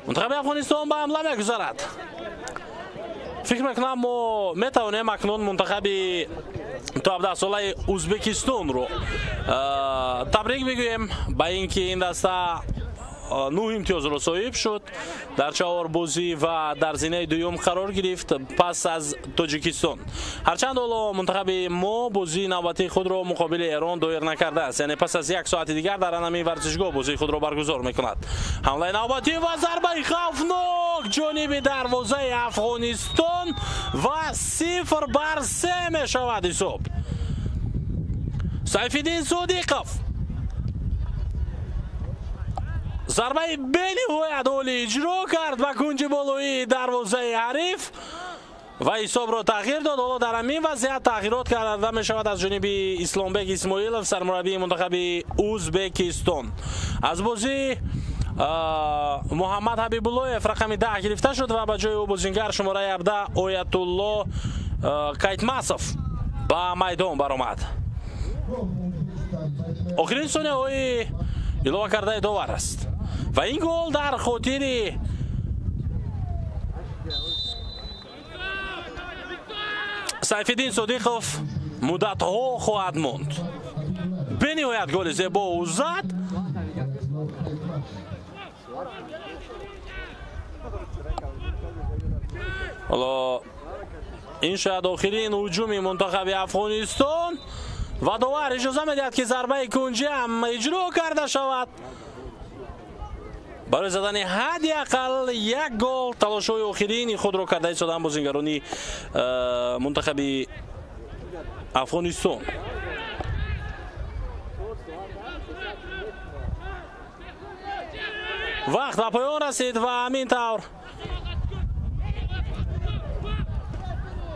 Мунтахаби Афғонистон ба ҳамла мегузарад. Фикр мекунам, мо метавонем акнун мунтахаби то 17-солаи Ӯзбекистонро табрик бигӯем ба ин ки ин даста 9 имтиёзро соҳиб шуд дар 4 бозӣ ва дар зинаи дуюм қарор гирифт пас аз Тоҷикистон. Ҳарчанд ҳоло мунтахаби мо бозии навбатии худро муқобили Эрон доир накардааст, яъне пас аз як соати дигар дар ҳамин варзишгоҳ бозии худро баргузор мекунад. Ҳамлаи навбатӣ ва зарбаи хавфнок ҷониби дарвозаи Афғонистон ва 0-3 мешавад ҳисоб. Сайфиддин Содиқов зарбаи бениҳоят олӣ иҷро кард ба кунҷи болоии дарвозаи ҳариф ва ҳисобро тағйир дод. Ҳоло дар ҳамин вазъият тағйирот карда мешавад аз ҷониби Исломбек Исмоилов, сармураббии мунтахаби Ӯзбекистон. Аз бозӣ Муҳаммад Ҳабибуллоев рақами 10 гирифта шуд ва ба ҷои ӯ бозингар шумораи 17 Оятулло Кайтмасов ба майдон баромад. Охирин сонияҳои илова кардаи довар аст ва ин гол дар хотири Сайфиддин Содиқов муддатҳо хоҳад монд. Бениҳоят голи зебо ӯ зад. Ҳоло ин шояд охирин ҳуҷуми мунтахаби Афғонистон ва довар иҷоза медиҳад, ки зарбаи кунҷӣ ҳам иҷро карда шавад. Барои задани ҳадди ақал як гол талошҳои охирини худро карда истодаанд бозингарони мунтахаби Афғонистон. Вақт ба поён расид ва ҳамин тавр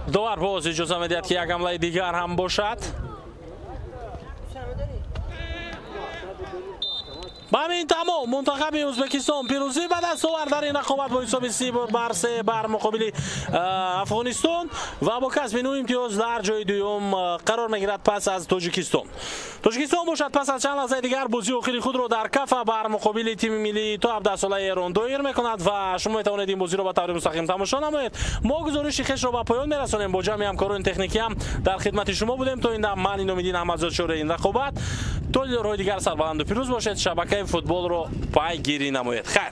довар боз иҷоза медиҳад, ки як ҳамлаи дигар ҳам бошад. Ба ҳамин тамом, мунтахаби Ӯзбекистон пирӯзӣ ба даст овард дар ин рақобат бо ҳисоби 3-3 бар муқобили Афғонистон ва бо касби 9 имтиёз дар ҷои дуюм қарор мегирад пас аз Тоҷикистон. Тоҷикистон бошад, пас аз чанд лаҳзаи дигар бозии охири худро дар Кафа бар муқобили тими миллии то 17 солаи Эрон доир мекунад ва шумо метавонед ин бозиро ба таври мустақим тамошо намоед. Мо гузориши хешро ба поён мерасонем. Бо ҷамъи ҳамкорони техникиам дар хидмати шумо будем то ин дам. Ман Иномиддин Аҳмадзод, шореҳи ин рақобат. То дидорҳои дигар сарбаланду пирӯз бошед, шабакаи футболро пайгирӣ намоед. Хайр.